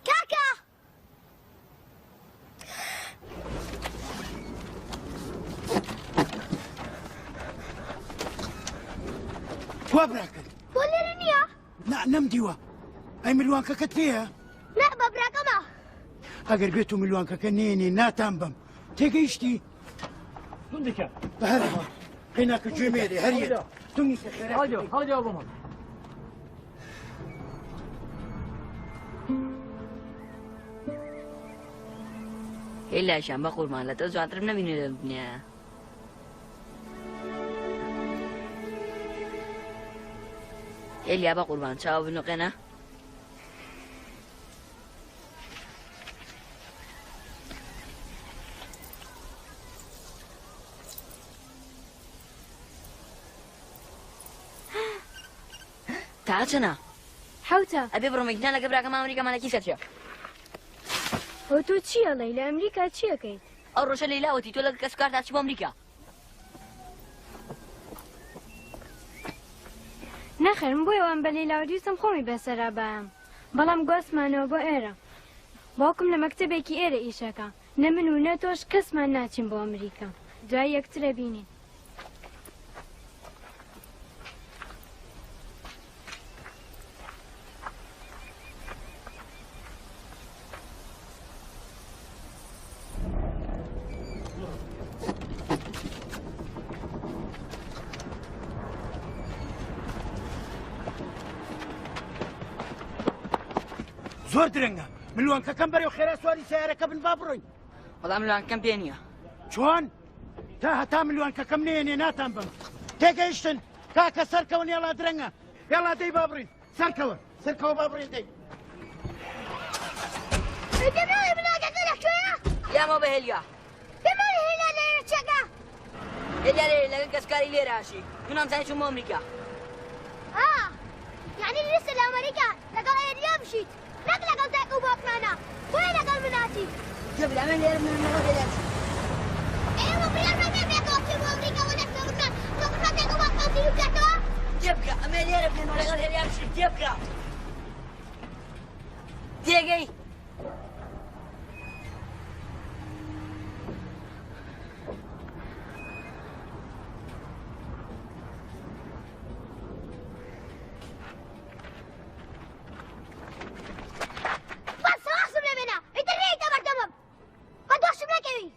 Speaker 2: کاکە
Speaker 15: کوا براکەت؟
Speaker 2: بۆ لێرە نییە؟
Speaker 15: نا نەمدیوە. ئەی ملوانکەکەت پێیە؟
Speaker 2: نا بە براکەمە.
Speaker 15: ئەگەر بێت و ملوانکەکە نێنێ ناتان بەم. تێگەیشتی؟
Speaker 17: توندیکە.
Speaker 15: بە هەر حاڵ قەیناکە گوێ مێرێ هەر یەک. تونگیکە خێرا.
Speaker 13: هەڵگە هەڵگە بۆ
Speaker 1: هێلا گیان بە قوربان لە تۆ جوانترم نەبینی لەم دنیایە. هێلیا بە قوربان چاو بنوقێنە. تا چەنە؟
Speaker 8: حەوتە.
Speaker 1: ئەبێ بڕۆم گیان لەگە براکەم ئەمریکا مالەکی سەرچێ.
Speaker 8: ئەو تۆ چی ئەڵێی لە ئەمریکا چی ئەکەیت؟
Speaker 1: ئەو ڕۆژە لەیلا وتی تۆ لەگە کەسوکارتا چی بۆ ئەمریکا.
Speaker 8: نەخێر من بۆیە وام بە لەیلا وت ویستم خۆمی بەسەرا بایەم بەڵام گواستمانەوە بۆ ئێرە باوکم لە مەکتەبێکی ئێرە ئیشەکا. نە من و نە تۆش کەسمان ناچین بۆ ئەمریکا. دوای یەکترە بینین.
Speaker 4: زۆر درەنگە ملوانکەکەم بەرەو خێرا سواری سیارەکە بن با بڕۆین.
Speaker 1: وەڵا ملوانکەم پێ نییە.
Speaker 4: چۆن؟ تا هەتا ملوانکەکەم نێنێ ناتان بم. تێگەیشتن کاکە سەرکەون یاڵا درەنگە یاڵا دەی با بڕین سەرکەوە سەرکەوە با بڕین دەی.
Speaker 2: پێم ملوانکەکە لەکوێیە؟
Speaker 1: یامەوە بە هێلیا.
Speaker 2: پێم هێلیا لێرە چێکە.
Speaker 1: هێلیا لێرە لەگەڵ کەسکاری لێرە ئاشی. من ئەمزانی چووم بۆ ئەمریکا.
Speaker 2: ئا یعنی ویستت لە ئەمریکا لەگەڵ هێلیا بژیت نەک لەگەڵ دایک و باوکمانە بۆیە لەگەڵ من هاتی.
Speaker 1: گوێ بدە ئەمە لێرە من لەگەڵ هێلیا بژیم.
Speaker 2: ئێوە بڕیارمان دا پێکەوە بچین بۆ ئەمریکا وە نەک تۆ دایک و باوکمان زیندوو بکاتەوە.
Speaker 1: تێبگە ئەمە لێرە بمێنەوە لەگەڵ هێلیا بژیم تێبگە. تێگەی.
Speaker 2: بەس ڕاستم لێ بێنە ئیتر نەیتە بەردەمم بە دۆشم نەکەوی.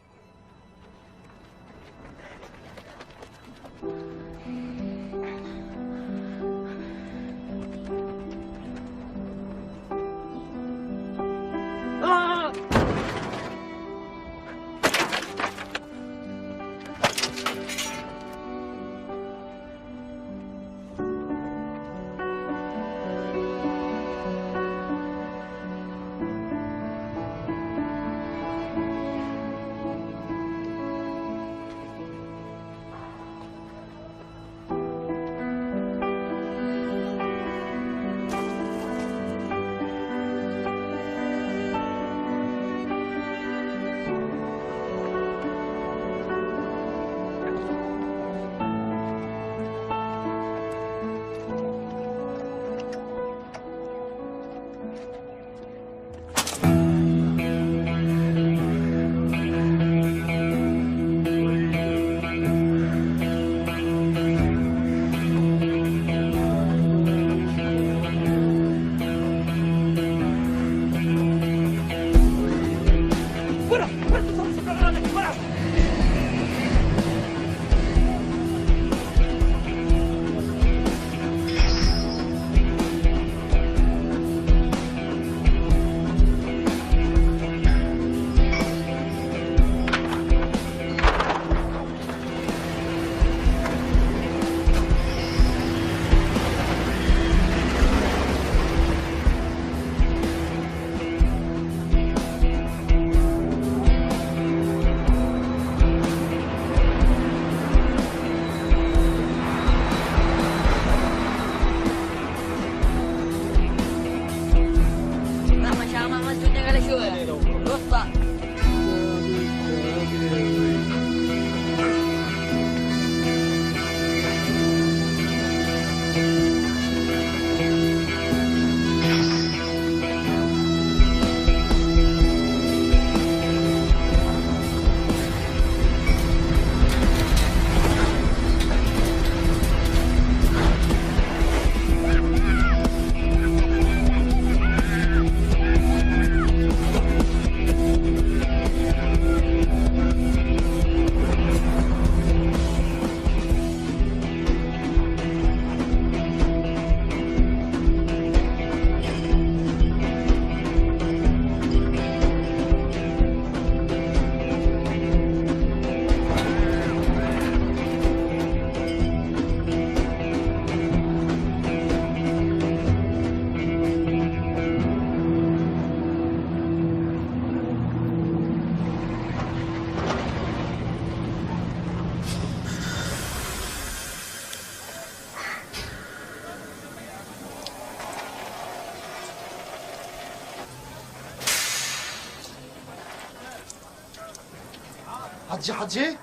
Speaker 5: حجي حجي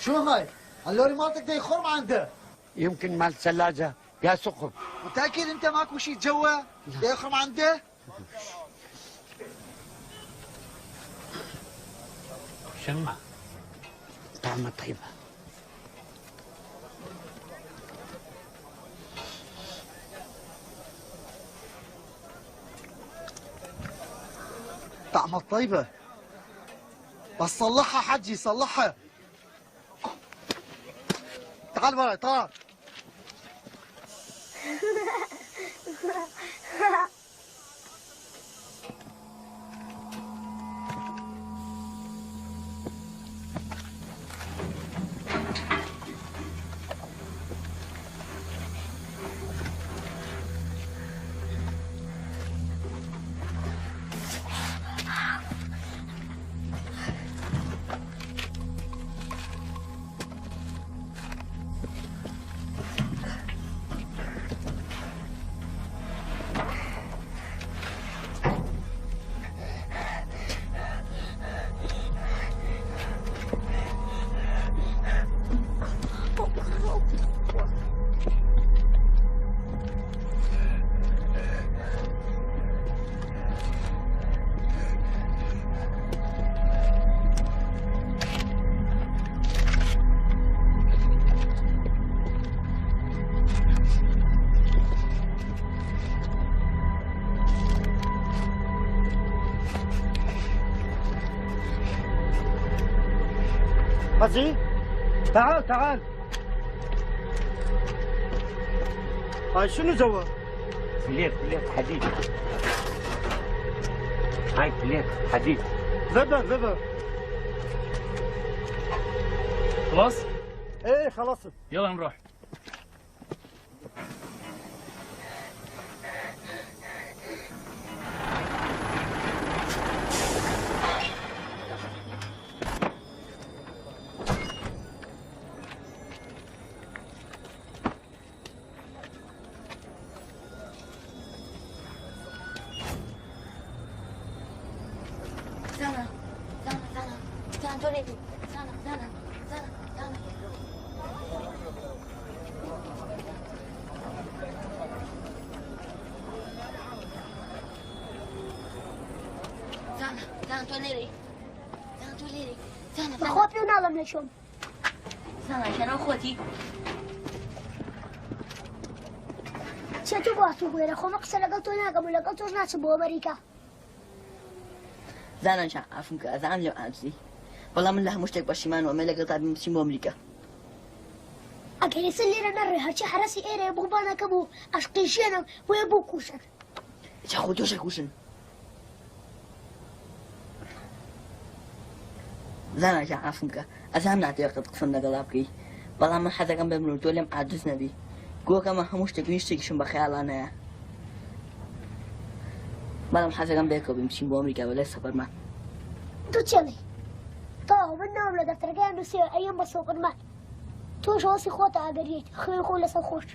Speaker 5: شو هاي؟ اللوري مالتك ده يخرم عنده.
Speaker 15: يمكن مال الثلاجة يا ثقب.
Speaker 5: متأكد انت ماكو شيء جوا؟ ده يخرم عنده؟
Speaker 18: شمع طعمها طيبة.
Speaker 5: طعمها طيبة، بس صلحها حجي، صلحها. تعال وراي، تعال. حجي تعال تعال. هاي شنو جوا؟
Speaker 18: plate plate حديد. هاي plate حديد.
Speaker 5: ذبه ذبه.
Speaker 19: خلاص؟
Speaker 5: ايه خلصت.
Speaker 19: يلا نروح.
Speaker 1: زانا زانا زانا زانا تۆ لێ زانا زانا زانا زانا. زانا زانا تۆ لێرەی، زانا تۆ لێرەی، زانا.
Speaker 2: بەخوا پێ ناڵم لە چۆم.
Speaker 1: زانا شەنەوە خۆتی.
Speaker 2: چێ تۆ بۆ هاتوو بۆێرە؟ خۆمە قسە لەگەڵ تۆ ناکەم و لەگەڵ تۆش ناچم بۆ ئەمریکا.
Speaker 1: زانا جان عەفوم کە ئەزانم لێم عاجزی، بەڵام من لە هەموو شتێک پەشیمان و ئەمێ لەگەڵ تا بیم بچین بۆ ئەمریکا.
Speaker 2: ئەگەر ئێستا لێرە نەڕێ هەرچی حەرەسی ئێرەیە بۆ بانەکەم و عەشقی ژیانم بۆیە بۆ کوشن.
Speaker 1: جا خۆ تۆش ئەکوشن. زانا جان عەفوم کە ئەزانم ناتەوێ قەت قسەم لەگەڵا بکەی، بەڵام من حەزەکەم بمرم تۆ لێم عاجز نەبی. گۆکەمە هەموو شتێک و هیچ شتێکیشم بە خەیاڵا نایە. بەڵام حەزەکەم بەیەکەوە بین بچین بۆ ئەمریکا بە لای سەفەرمان.
Speaker 2: تۆ چێڵی؟ تەواو من ناوم لە دەفتەرەکەیان نووسیوە ئەیەم بە سەفەرمان. تۆش هەوەسی خۆتە ئەگەر یەیت خوێن خۆ لەسەر خۆش.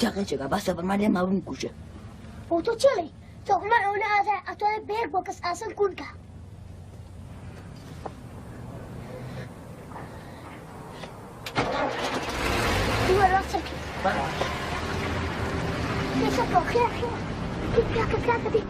Speaker 1: جا قەیچێکە با سەفەرمان لێم مابوو بکوژێ.
Speaker 2: بۆ تۆ چێڵی؟ سەفەرمان ئەوەنە ئازایە ئەتوانێت بە یەک بۆ کەس ئاسن کون کە. وەرە سەرکەی. خێر خێر خێر. کاکە کاکە بی.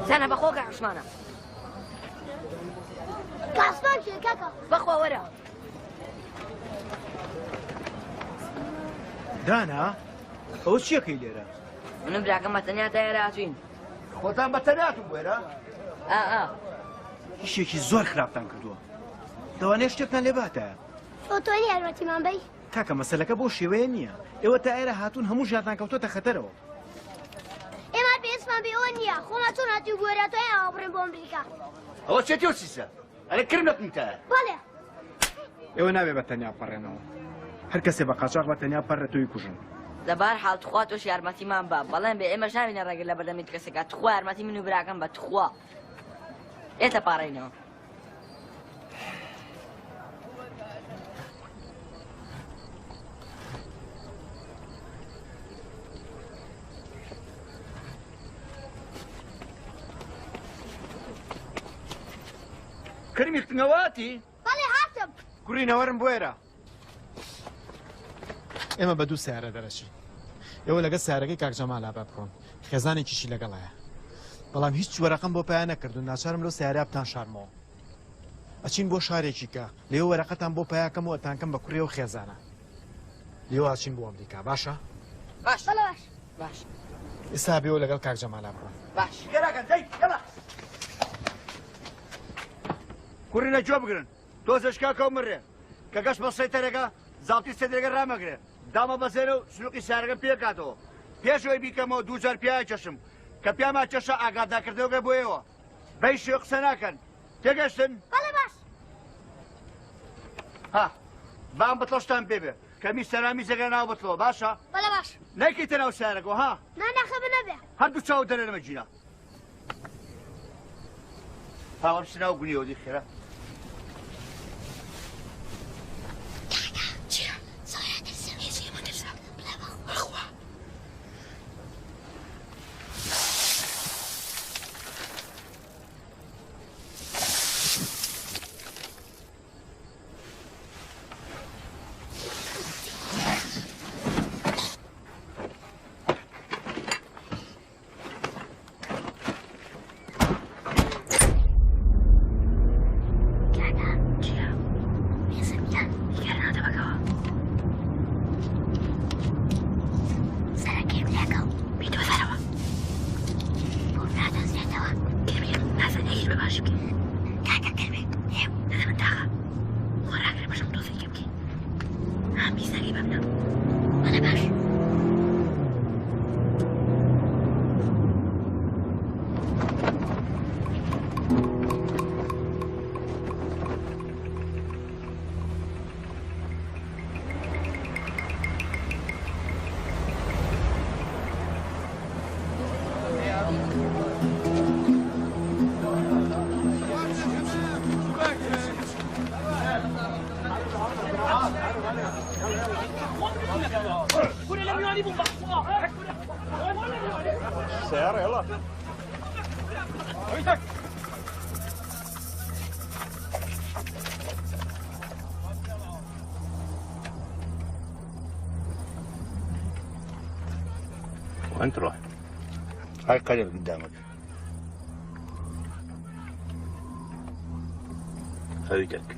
Speaker 1: زانا بەخۆ کە عوسمانە.
Speaker 2: کە عوسمان کێ کاکە؟
Speaker 1: بەخوا وەرە.
Speaker 3: دانا ئەوە چیەکەی لێرە؟
Speaker 1: منم براکەم بە تەنیا تا ئێرە هاتوین.
Speaker 4: خۆتان بە تەنیا هاتوون بۆ ئێرە؟
Speaker 1: ئا ئا.
Speaker 3: ئیشێکی زۆر خراپتان کردووە. لەوانەیە شتێکتان لێ باتایە.
Speaker 2: تۆ تۆنی یارمەتیمان بەی؟
Speaker 3: کاکە مەسەلەکە بەو شێوەیە نییە. ئێوە تا ئێرە هاتوون هەموو ژیانتان کەوتۆتە خەتەرەوە.
Speaker 2: ئێمە پێویستمان بە ئێوە نییە. خۆمان چۆن هاتووین بۆ ئێرە توانین ئاوا بڕۆین بۆ ئەمریکا.
Speaker 4: ئەوە چێتی و سیسە؟ ئەرێ کرم لە تایە.
Speaker 2: بەڵێ.
Speaker 3: ئێوە نابێ بە تەنیا پەڕێنەوە. هەر کەسێ بە قاچاخ بە تەنیا پەڕێ تۆی کوژن.
Speaker 1: لە بار حاڵ تخوا تۆش یارمەتیمان بە. بەڵێن بێ ئێمەش نابینە ڕێگر لە بەردەم هیچ کەسێکا. تخوا یارمەتی من و براکەم بە تخوا. ئێتە پاڕێینەوە.
Speaker 4: کرمی کنەواتی؟
Speaker 2: بەڵێ هاتم.
Speaker 3: کوڕی نەوەرم بۆ ئێرە. ئێمە بە دوو سیارە دەرەچین. ئێوە لەگەڵ سیارەکەی کاک جەمالا با بڕۆن. خێزانێکیشی لەگەڵایە. بەڵام هیچ وەرەقەم بۆ پیا نەکردوون، ناچارم لەو سیارەیە بتان شارمەوە. ئەچین بۆ شارێکی کە لێوە وەرەقەتان بۆ پیاکەم و ئەتانکەم بە کوڕی ئەو خێزانە. لێوە ئەچین بۆ ئەمریکا، باشە؟
Speaker 1: باش. باش. باش.
Speaker 3: ئێستا بێوە لەگەڵ کاک جەمالا بڕۆن.
Speaker 1: باش.
Speaker 4: گەراکەن، دەی، یەڵا. کوڕی لە گوێ بگرن. تۆزێ شکاکە و مڕێ. کە گەشت بە سەیتەرەکە، زاڵتی سێدرەکە ڕامەگرێ. دامە بەزێنە و سنووقی سیارەکەم پێکاتەوە. پێش ئەوەی بیکەمەوە دوو جار پیاوە کێشم. کە پیاما کێشا ئاگادارکردنەوەکە بۆ ئێوە. بەی شێوە قسە ناکەن. تێگەشتن؟
Speaker 2: بەڵێ باش.
Speaker 4: ها، بام بتڵشتان پێ بێ. کەمی سەرامی زەگە ناو بتڵەوە، باشە؟
Speaker 2: بەڵێ باش.
Speaker 4: نەیکەیتە ناو سیارەکەوە، ها؟
Speaker 2: نا، نا، خەبە نەبێ.
Speaker 4: هەردوو چاو دەرێنمە گیرا. هاوەم سناو گونیەوە دی خێرا.
Speaker 16: سيارة يلا.
Speaker 6: وين تروح؟
Speaker 4: هاي قرية قدامك.
Speaker 6: هويتك.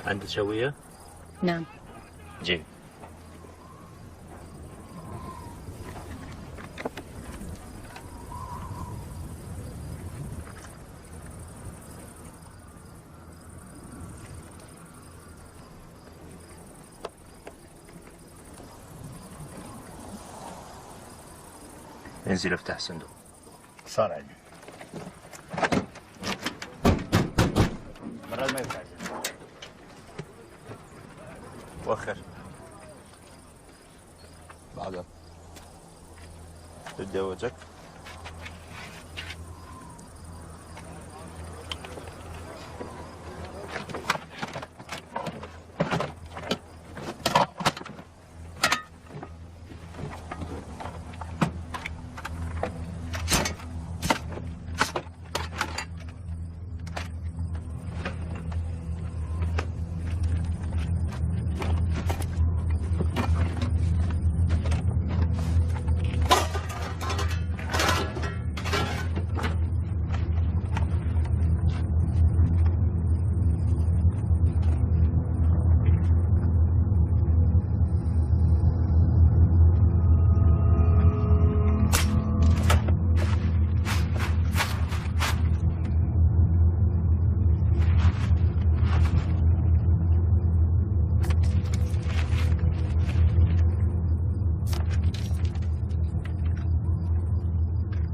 Speaker 6: عندك هوية؟
Speaker 12: نعم.
Speaker 6: جيب. انزل افتح صندوق.
Speaker 4: صار عندي. مرات ما يفتح.
Speaker 6: وخر. بعدها. تتزوجك.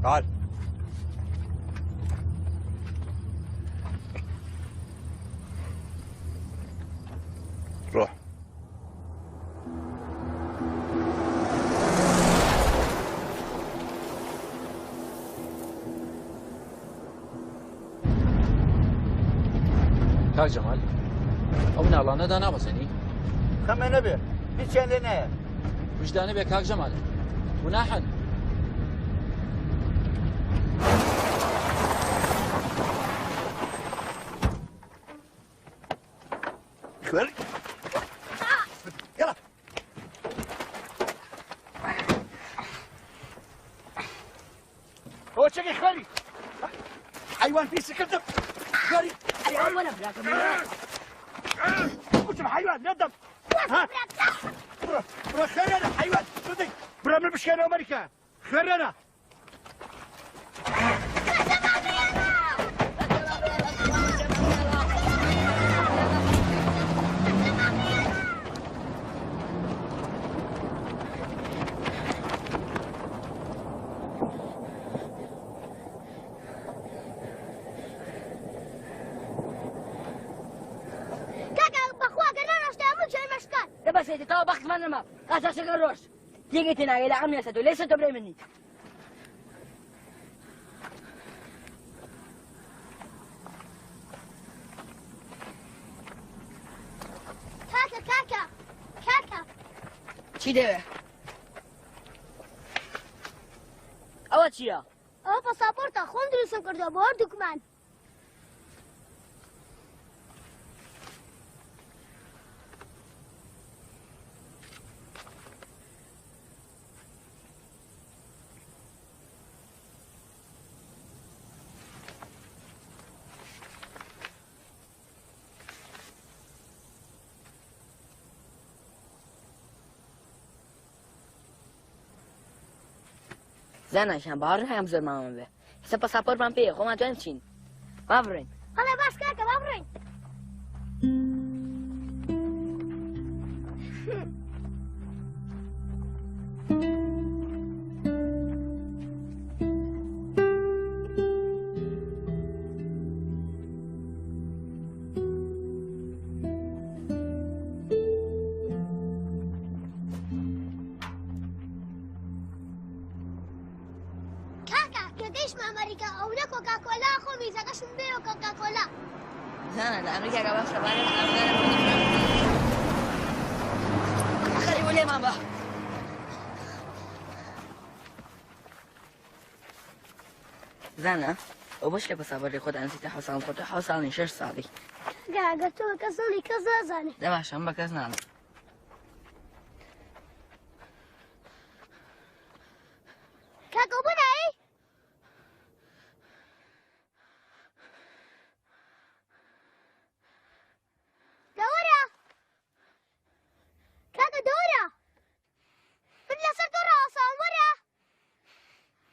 Speaker 4: تعال.
Speaker 6: روح.
Speaker 10: کاک جەمال ئەو مناڵانە دانابەزێنی؟
Speaker 4: خەمێ نەبێ هیچیان لێ نایە.
Speaker 10: ویژدانە بێ کاک جەمال گوناحن.
Speaker 4: خوێن يلا. هو چەکی خوێری حیوان پیسی کردم خوێری.
Speaker 1: حیوان وەرە براکەم.
Speaker 4: وتم حیوان نەدەم. ها بڕۆ بڕۆ خوێنەرە حیوان بدەی بڕۆ من بشکێنەوە ئەمریکا خوێنەرە.
Speaker 2: کاکە بەخوا گەر نەڕۆشتایە من چێن مەشکان.
Speaker 1: دە بەسێتی تەواو بەختمان نەما قاچاخچەکە ڕۆشت تێگەی تێناگەی لە عەقڵم نێسە تۆ لێسە تۆ برای منیت.
Speaker 2: کاکە کاکە کاکە
Speaker 1: چی دەوێ؟ ئەوە چییە؟
Speaker 2: ئەوە پاساپۆرتە خۆم دروستم کردووە بۆ هەردووکمان.
Speaker 1: زاناشان باوەڕ ناکەم زۆر ماوەم بێ ئێستا پاساپۆرتمان پێیە خۆمان توانین بچین با بڕۆین.
Speaker 2: بەڵێ باش کاکە با بڕۆین. کاکە کە گەیشتمە ئەمریکا ئەونە کۆکاکۆلا خۆم ویزەکەشم بێوە کۆکاکۆلا.
Speaker 1: زانا لە ئەمریکا گا باشە بارێ خەری لێمان بە. زانا ئەو بەش لە پەسابەری خۆت ئەنسیتە حەوت ساڵم خۆت حەوت ساڵی شەش ساڵی.
Speaker 2: کاکە ئەگەر تۆ بە کەس نەڵێی کەس نازانێ.
Speaker 1: دە باشە من بە کەس ناڵێم.
Speaker 2: کاکە بۆ نایەی؟ دەوەرە کاکە دەوەرە من لەسەر تۆ ڕاوەساوم وەرە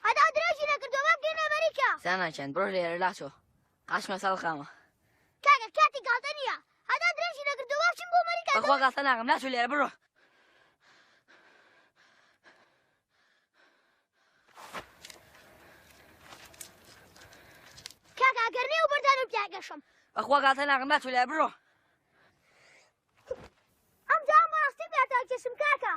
Speaker 2: هەتا درێژی نەکردووە با بگەینە ئەمریکا.
Speaker 1: زانا گیان بڕۆ لێرە لاچۆ قاچمە ساڵ خامە.
Speaker 2: کاکە کاتی گاڵتە نییە هەتا درێژی نەکردووە با بچین بۆ ئەمریکا.
Speaker 1: بەخوا گاڵتە ناکەم لاچۆ لێرە بڕۆ.
Speaker 2: کاکە ئەگەر نێو بەردان و پیاگەشم.
Speaker 1: بەخوا گاڵتە ناکەم لاچۆ لێرە بڕۆ.
Speaker 2: ئەم جام بەڕاستی پیاتاکێشم کاکە.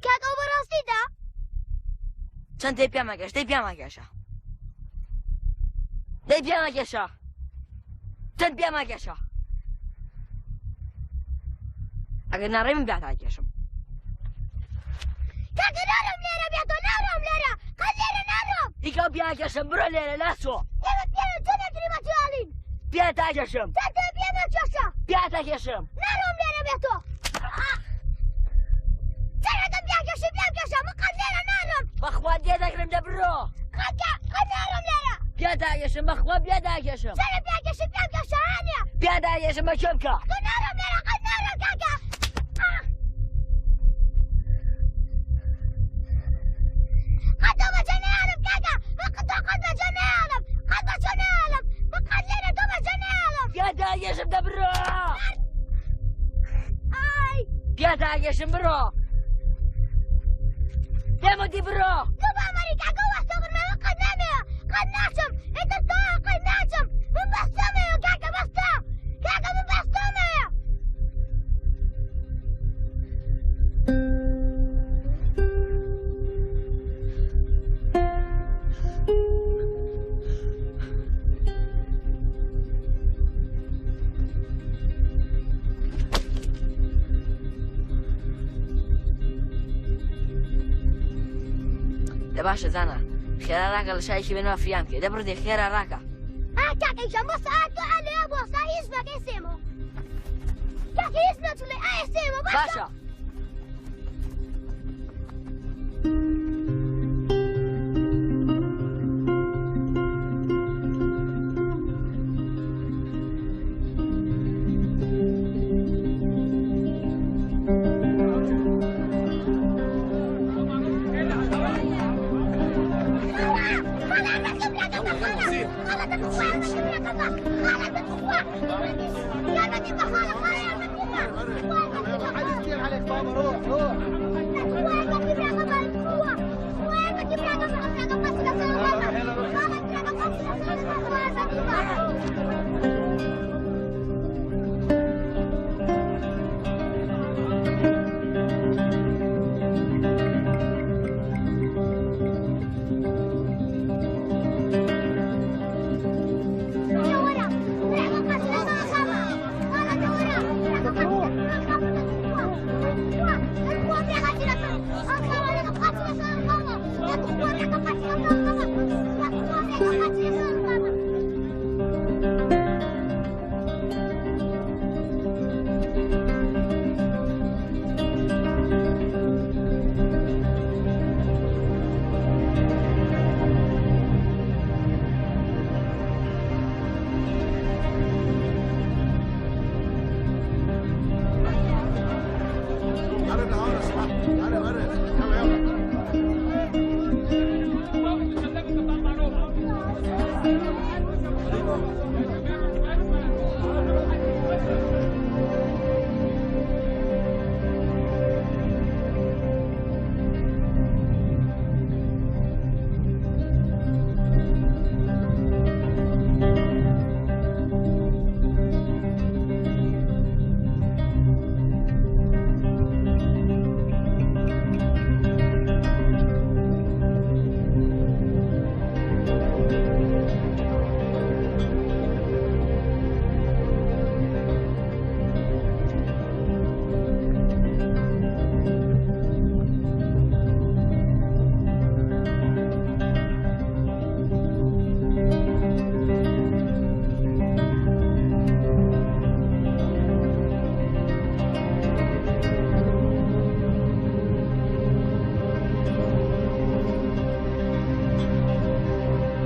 Speaker 2: کاک ئەو بەڕاستیدا؟
Speaker 1: چەند دەی پیامەکەش دەی پیامەکەشە دەی پیامەکەشە چەند پیامەکەشە ئەگەر ناڕێ من بیاتاکێشم.
Speaker 2: کاکە ناڕۆم لێرە بێتۆ ناڕۆم لێرە قەت لێرە ناڕۆم.
Speaker 1: دیکە پیاکێشم بڕۆ لێرە لاچۆ.
Speaker 2: ئێمە پیاوە چۆن ئەگری بە توێڵین؟
Speaker 1: پیاتاکێشم.
Speaker 2: چەند دەی پیامەکێشە؟
Speaker 1: پیاتاکێشم.
Speaker 2: ناڕۆم لێرە بێتۆ. چەند ئەگەم پیاکێشی پیاکێشە من قەت لێرە ناڕۆم.
Speaker 1: بەخوا دێ دەگرم دە بڕۆ.
Speaker 2: قەت قەت ناڕۆم لێرە.
Speaker 1: پیادا کێشم بەخوا پیادا کێشم.
Speaker 2: چەنە پیاکێشم پیاکێشە هانیە.
Speaker 1: پیادا کێشم بە کوێ بکە؟
Speaker 2: تۆ نارۆم لێرە قەت نارۆم کاکە. قەت تۆ بەجێ نەیاڵم کاکە. من قەت تۆ قەت بەجێ نەیاڵم. قەت بەجێ نەیاڵم. من قەت لێرە تۆ بەجێ نەیاڵم.
Speaker 1: پیادا کێشم دە بڕۆ.
Speaker 2: ئای.
Speaker 1: پیادا کێشم بڕۆ. دێمەتی بڕۆ.
Speaker 2: گۆ بە ئەمریکا گۆ وەستۆ بڕمە من قەت نامەوێ. قەت ناچم. ئیتر تۆ قەت ناچم. من بەستۆمەوە کاکە بەستۆ. کاکە من بەستۆمەوە.
Speaker 1: دە باشە زانا خێرا ڕاکە لە شایەکی بێنەوە فریام بکەی دە بڕدێ خێرا ڕاکە.
Speaker 2: ئا کاکە ئیشە بۆسە ئا تۆ ئا لێ بۆسە هیچ بەکەی سێمۆ. کاکە هیچ نەچوو ئا سێمۆ باشە.
Speaker 1: باشە.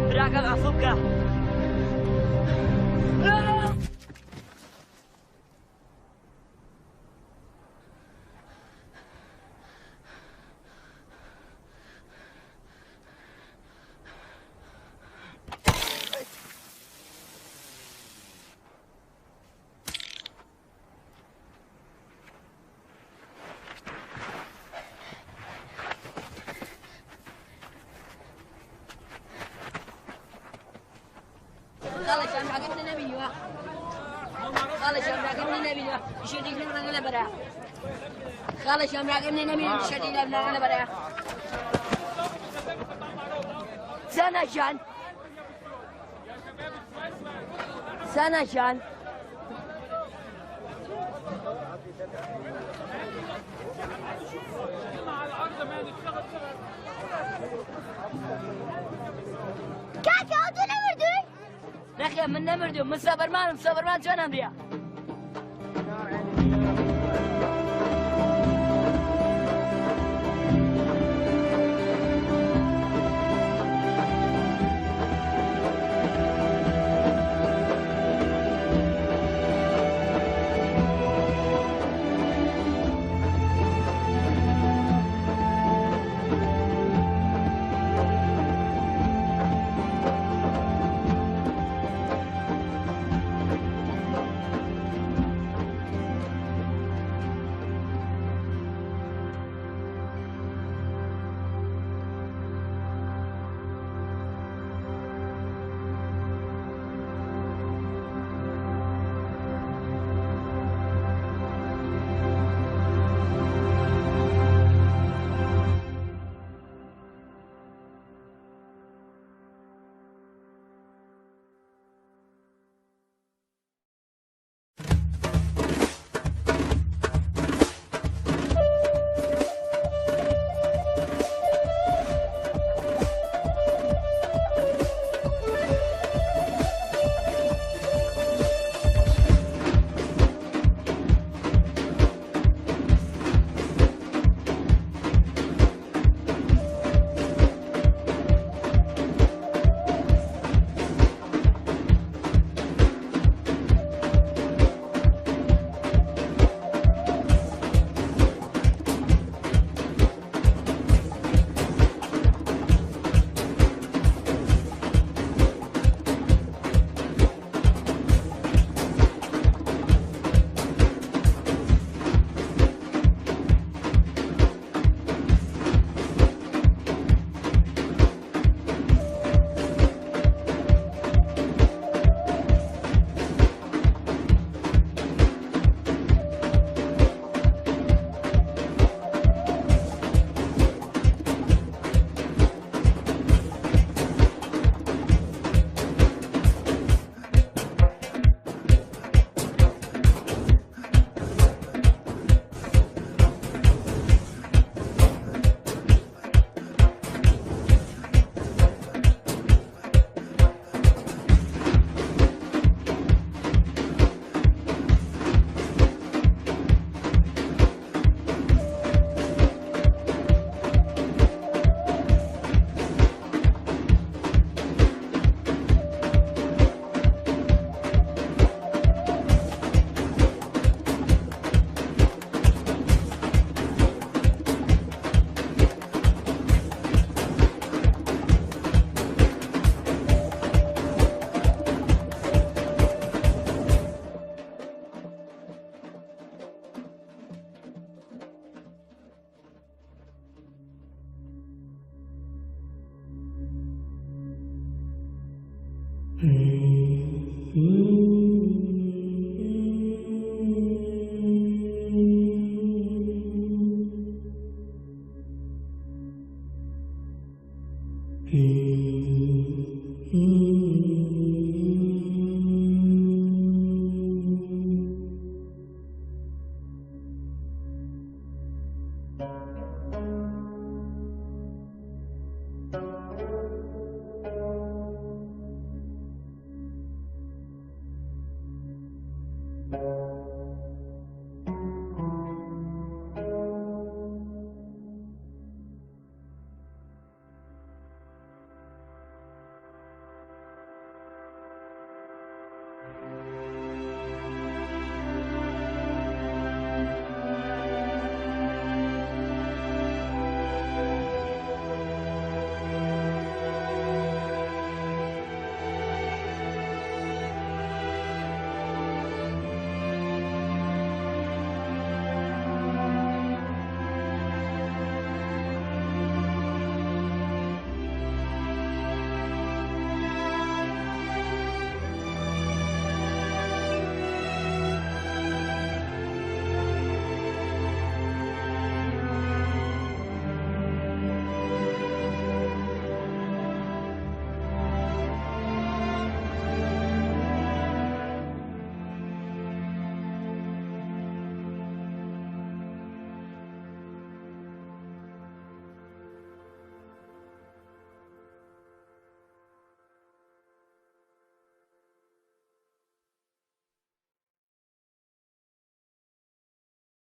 Speaker 1: براکەم عەفو بکە. خاڵە شامراکەم نەبینیوە. خاڵە شامراکەم نەبینیوە. شێتی لەم ڕەنگە لەبەرە. خاڵە شامراکەم نەبینیوە. شێتی لەم ڕەنگە لەبەرە. زانا جان. زانا جان.
Speaker 2: کاکە ئەو تۆ نەمردووی؟
Speaker 1: نەخێ من نەمردوم من سەبەرمانم سەبەرمان چۆن ئەمریا؟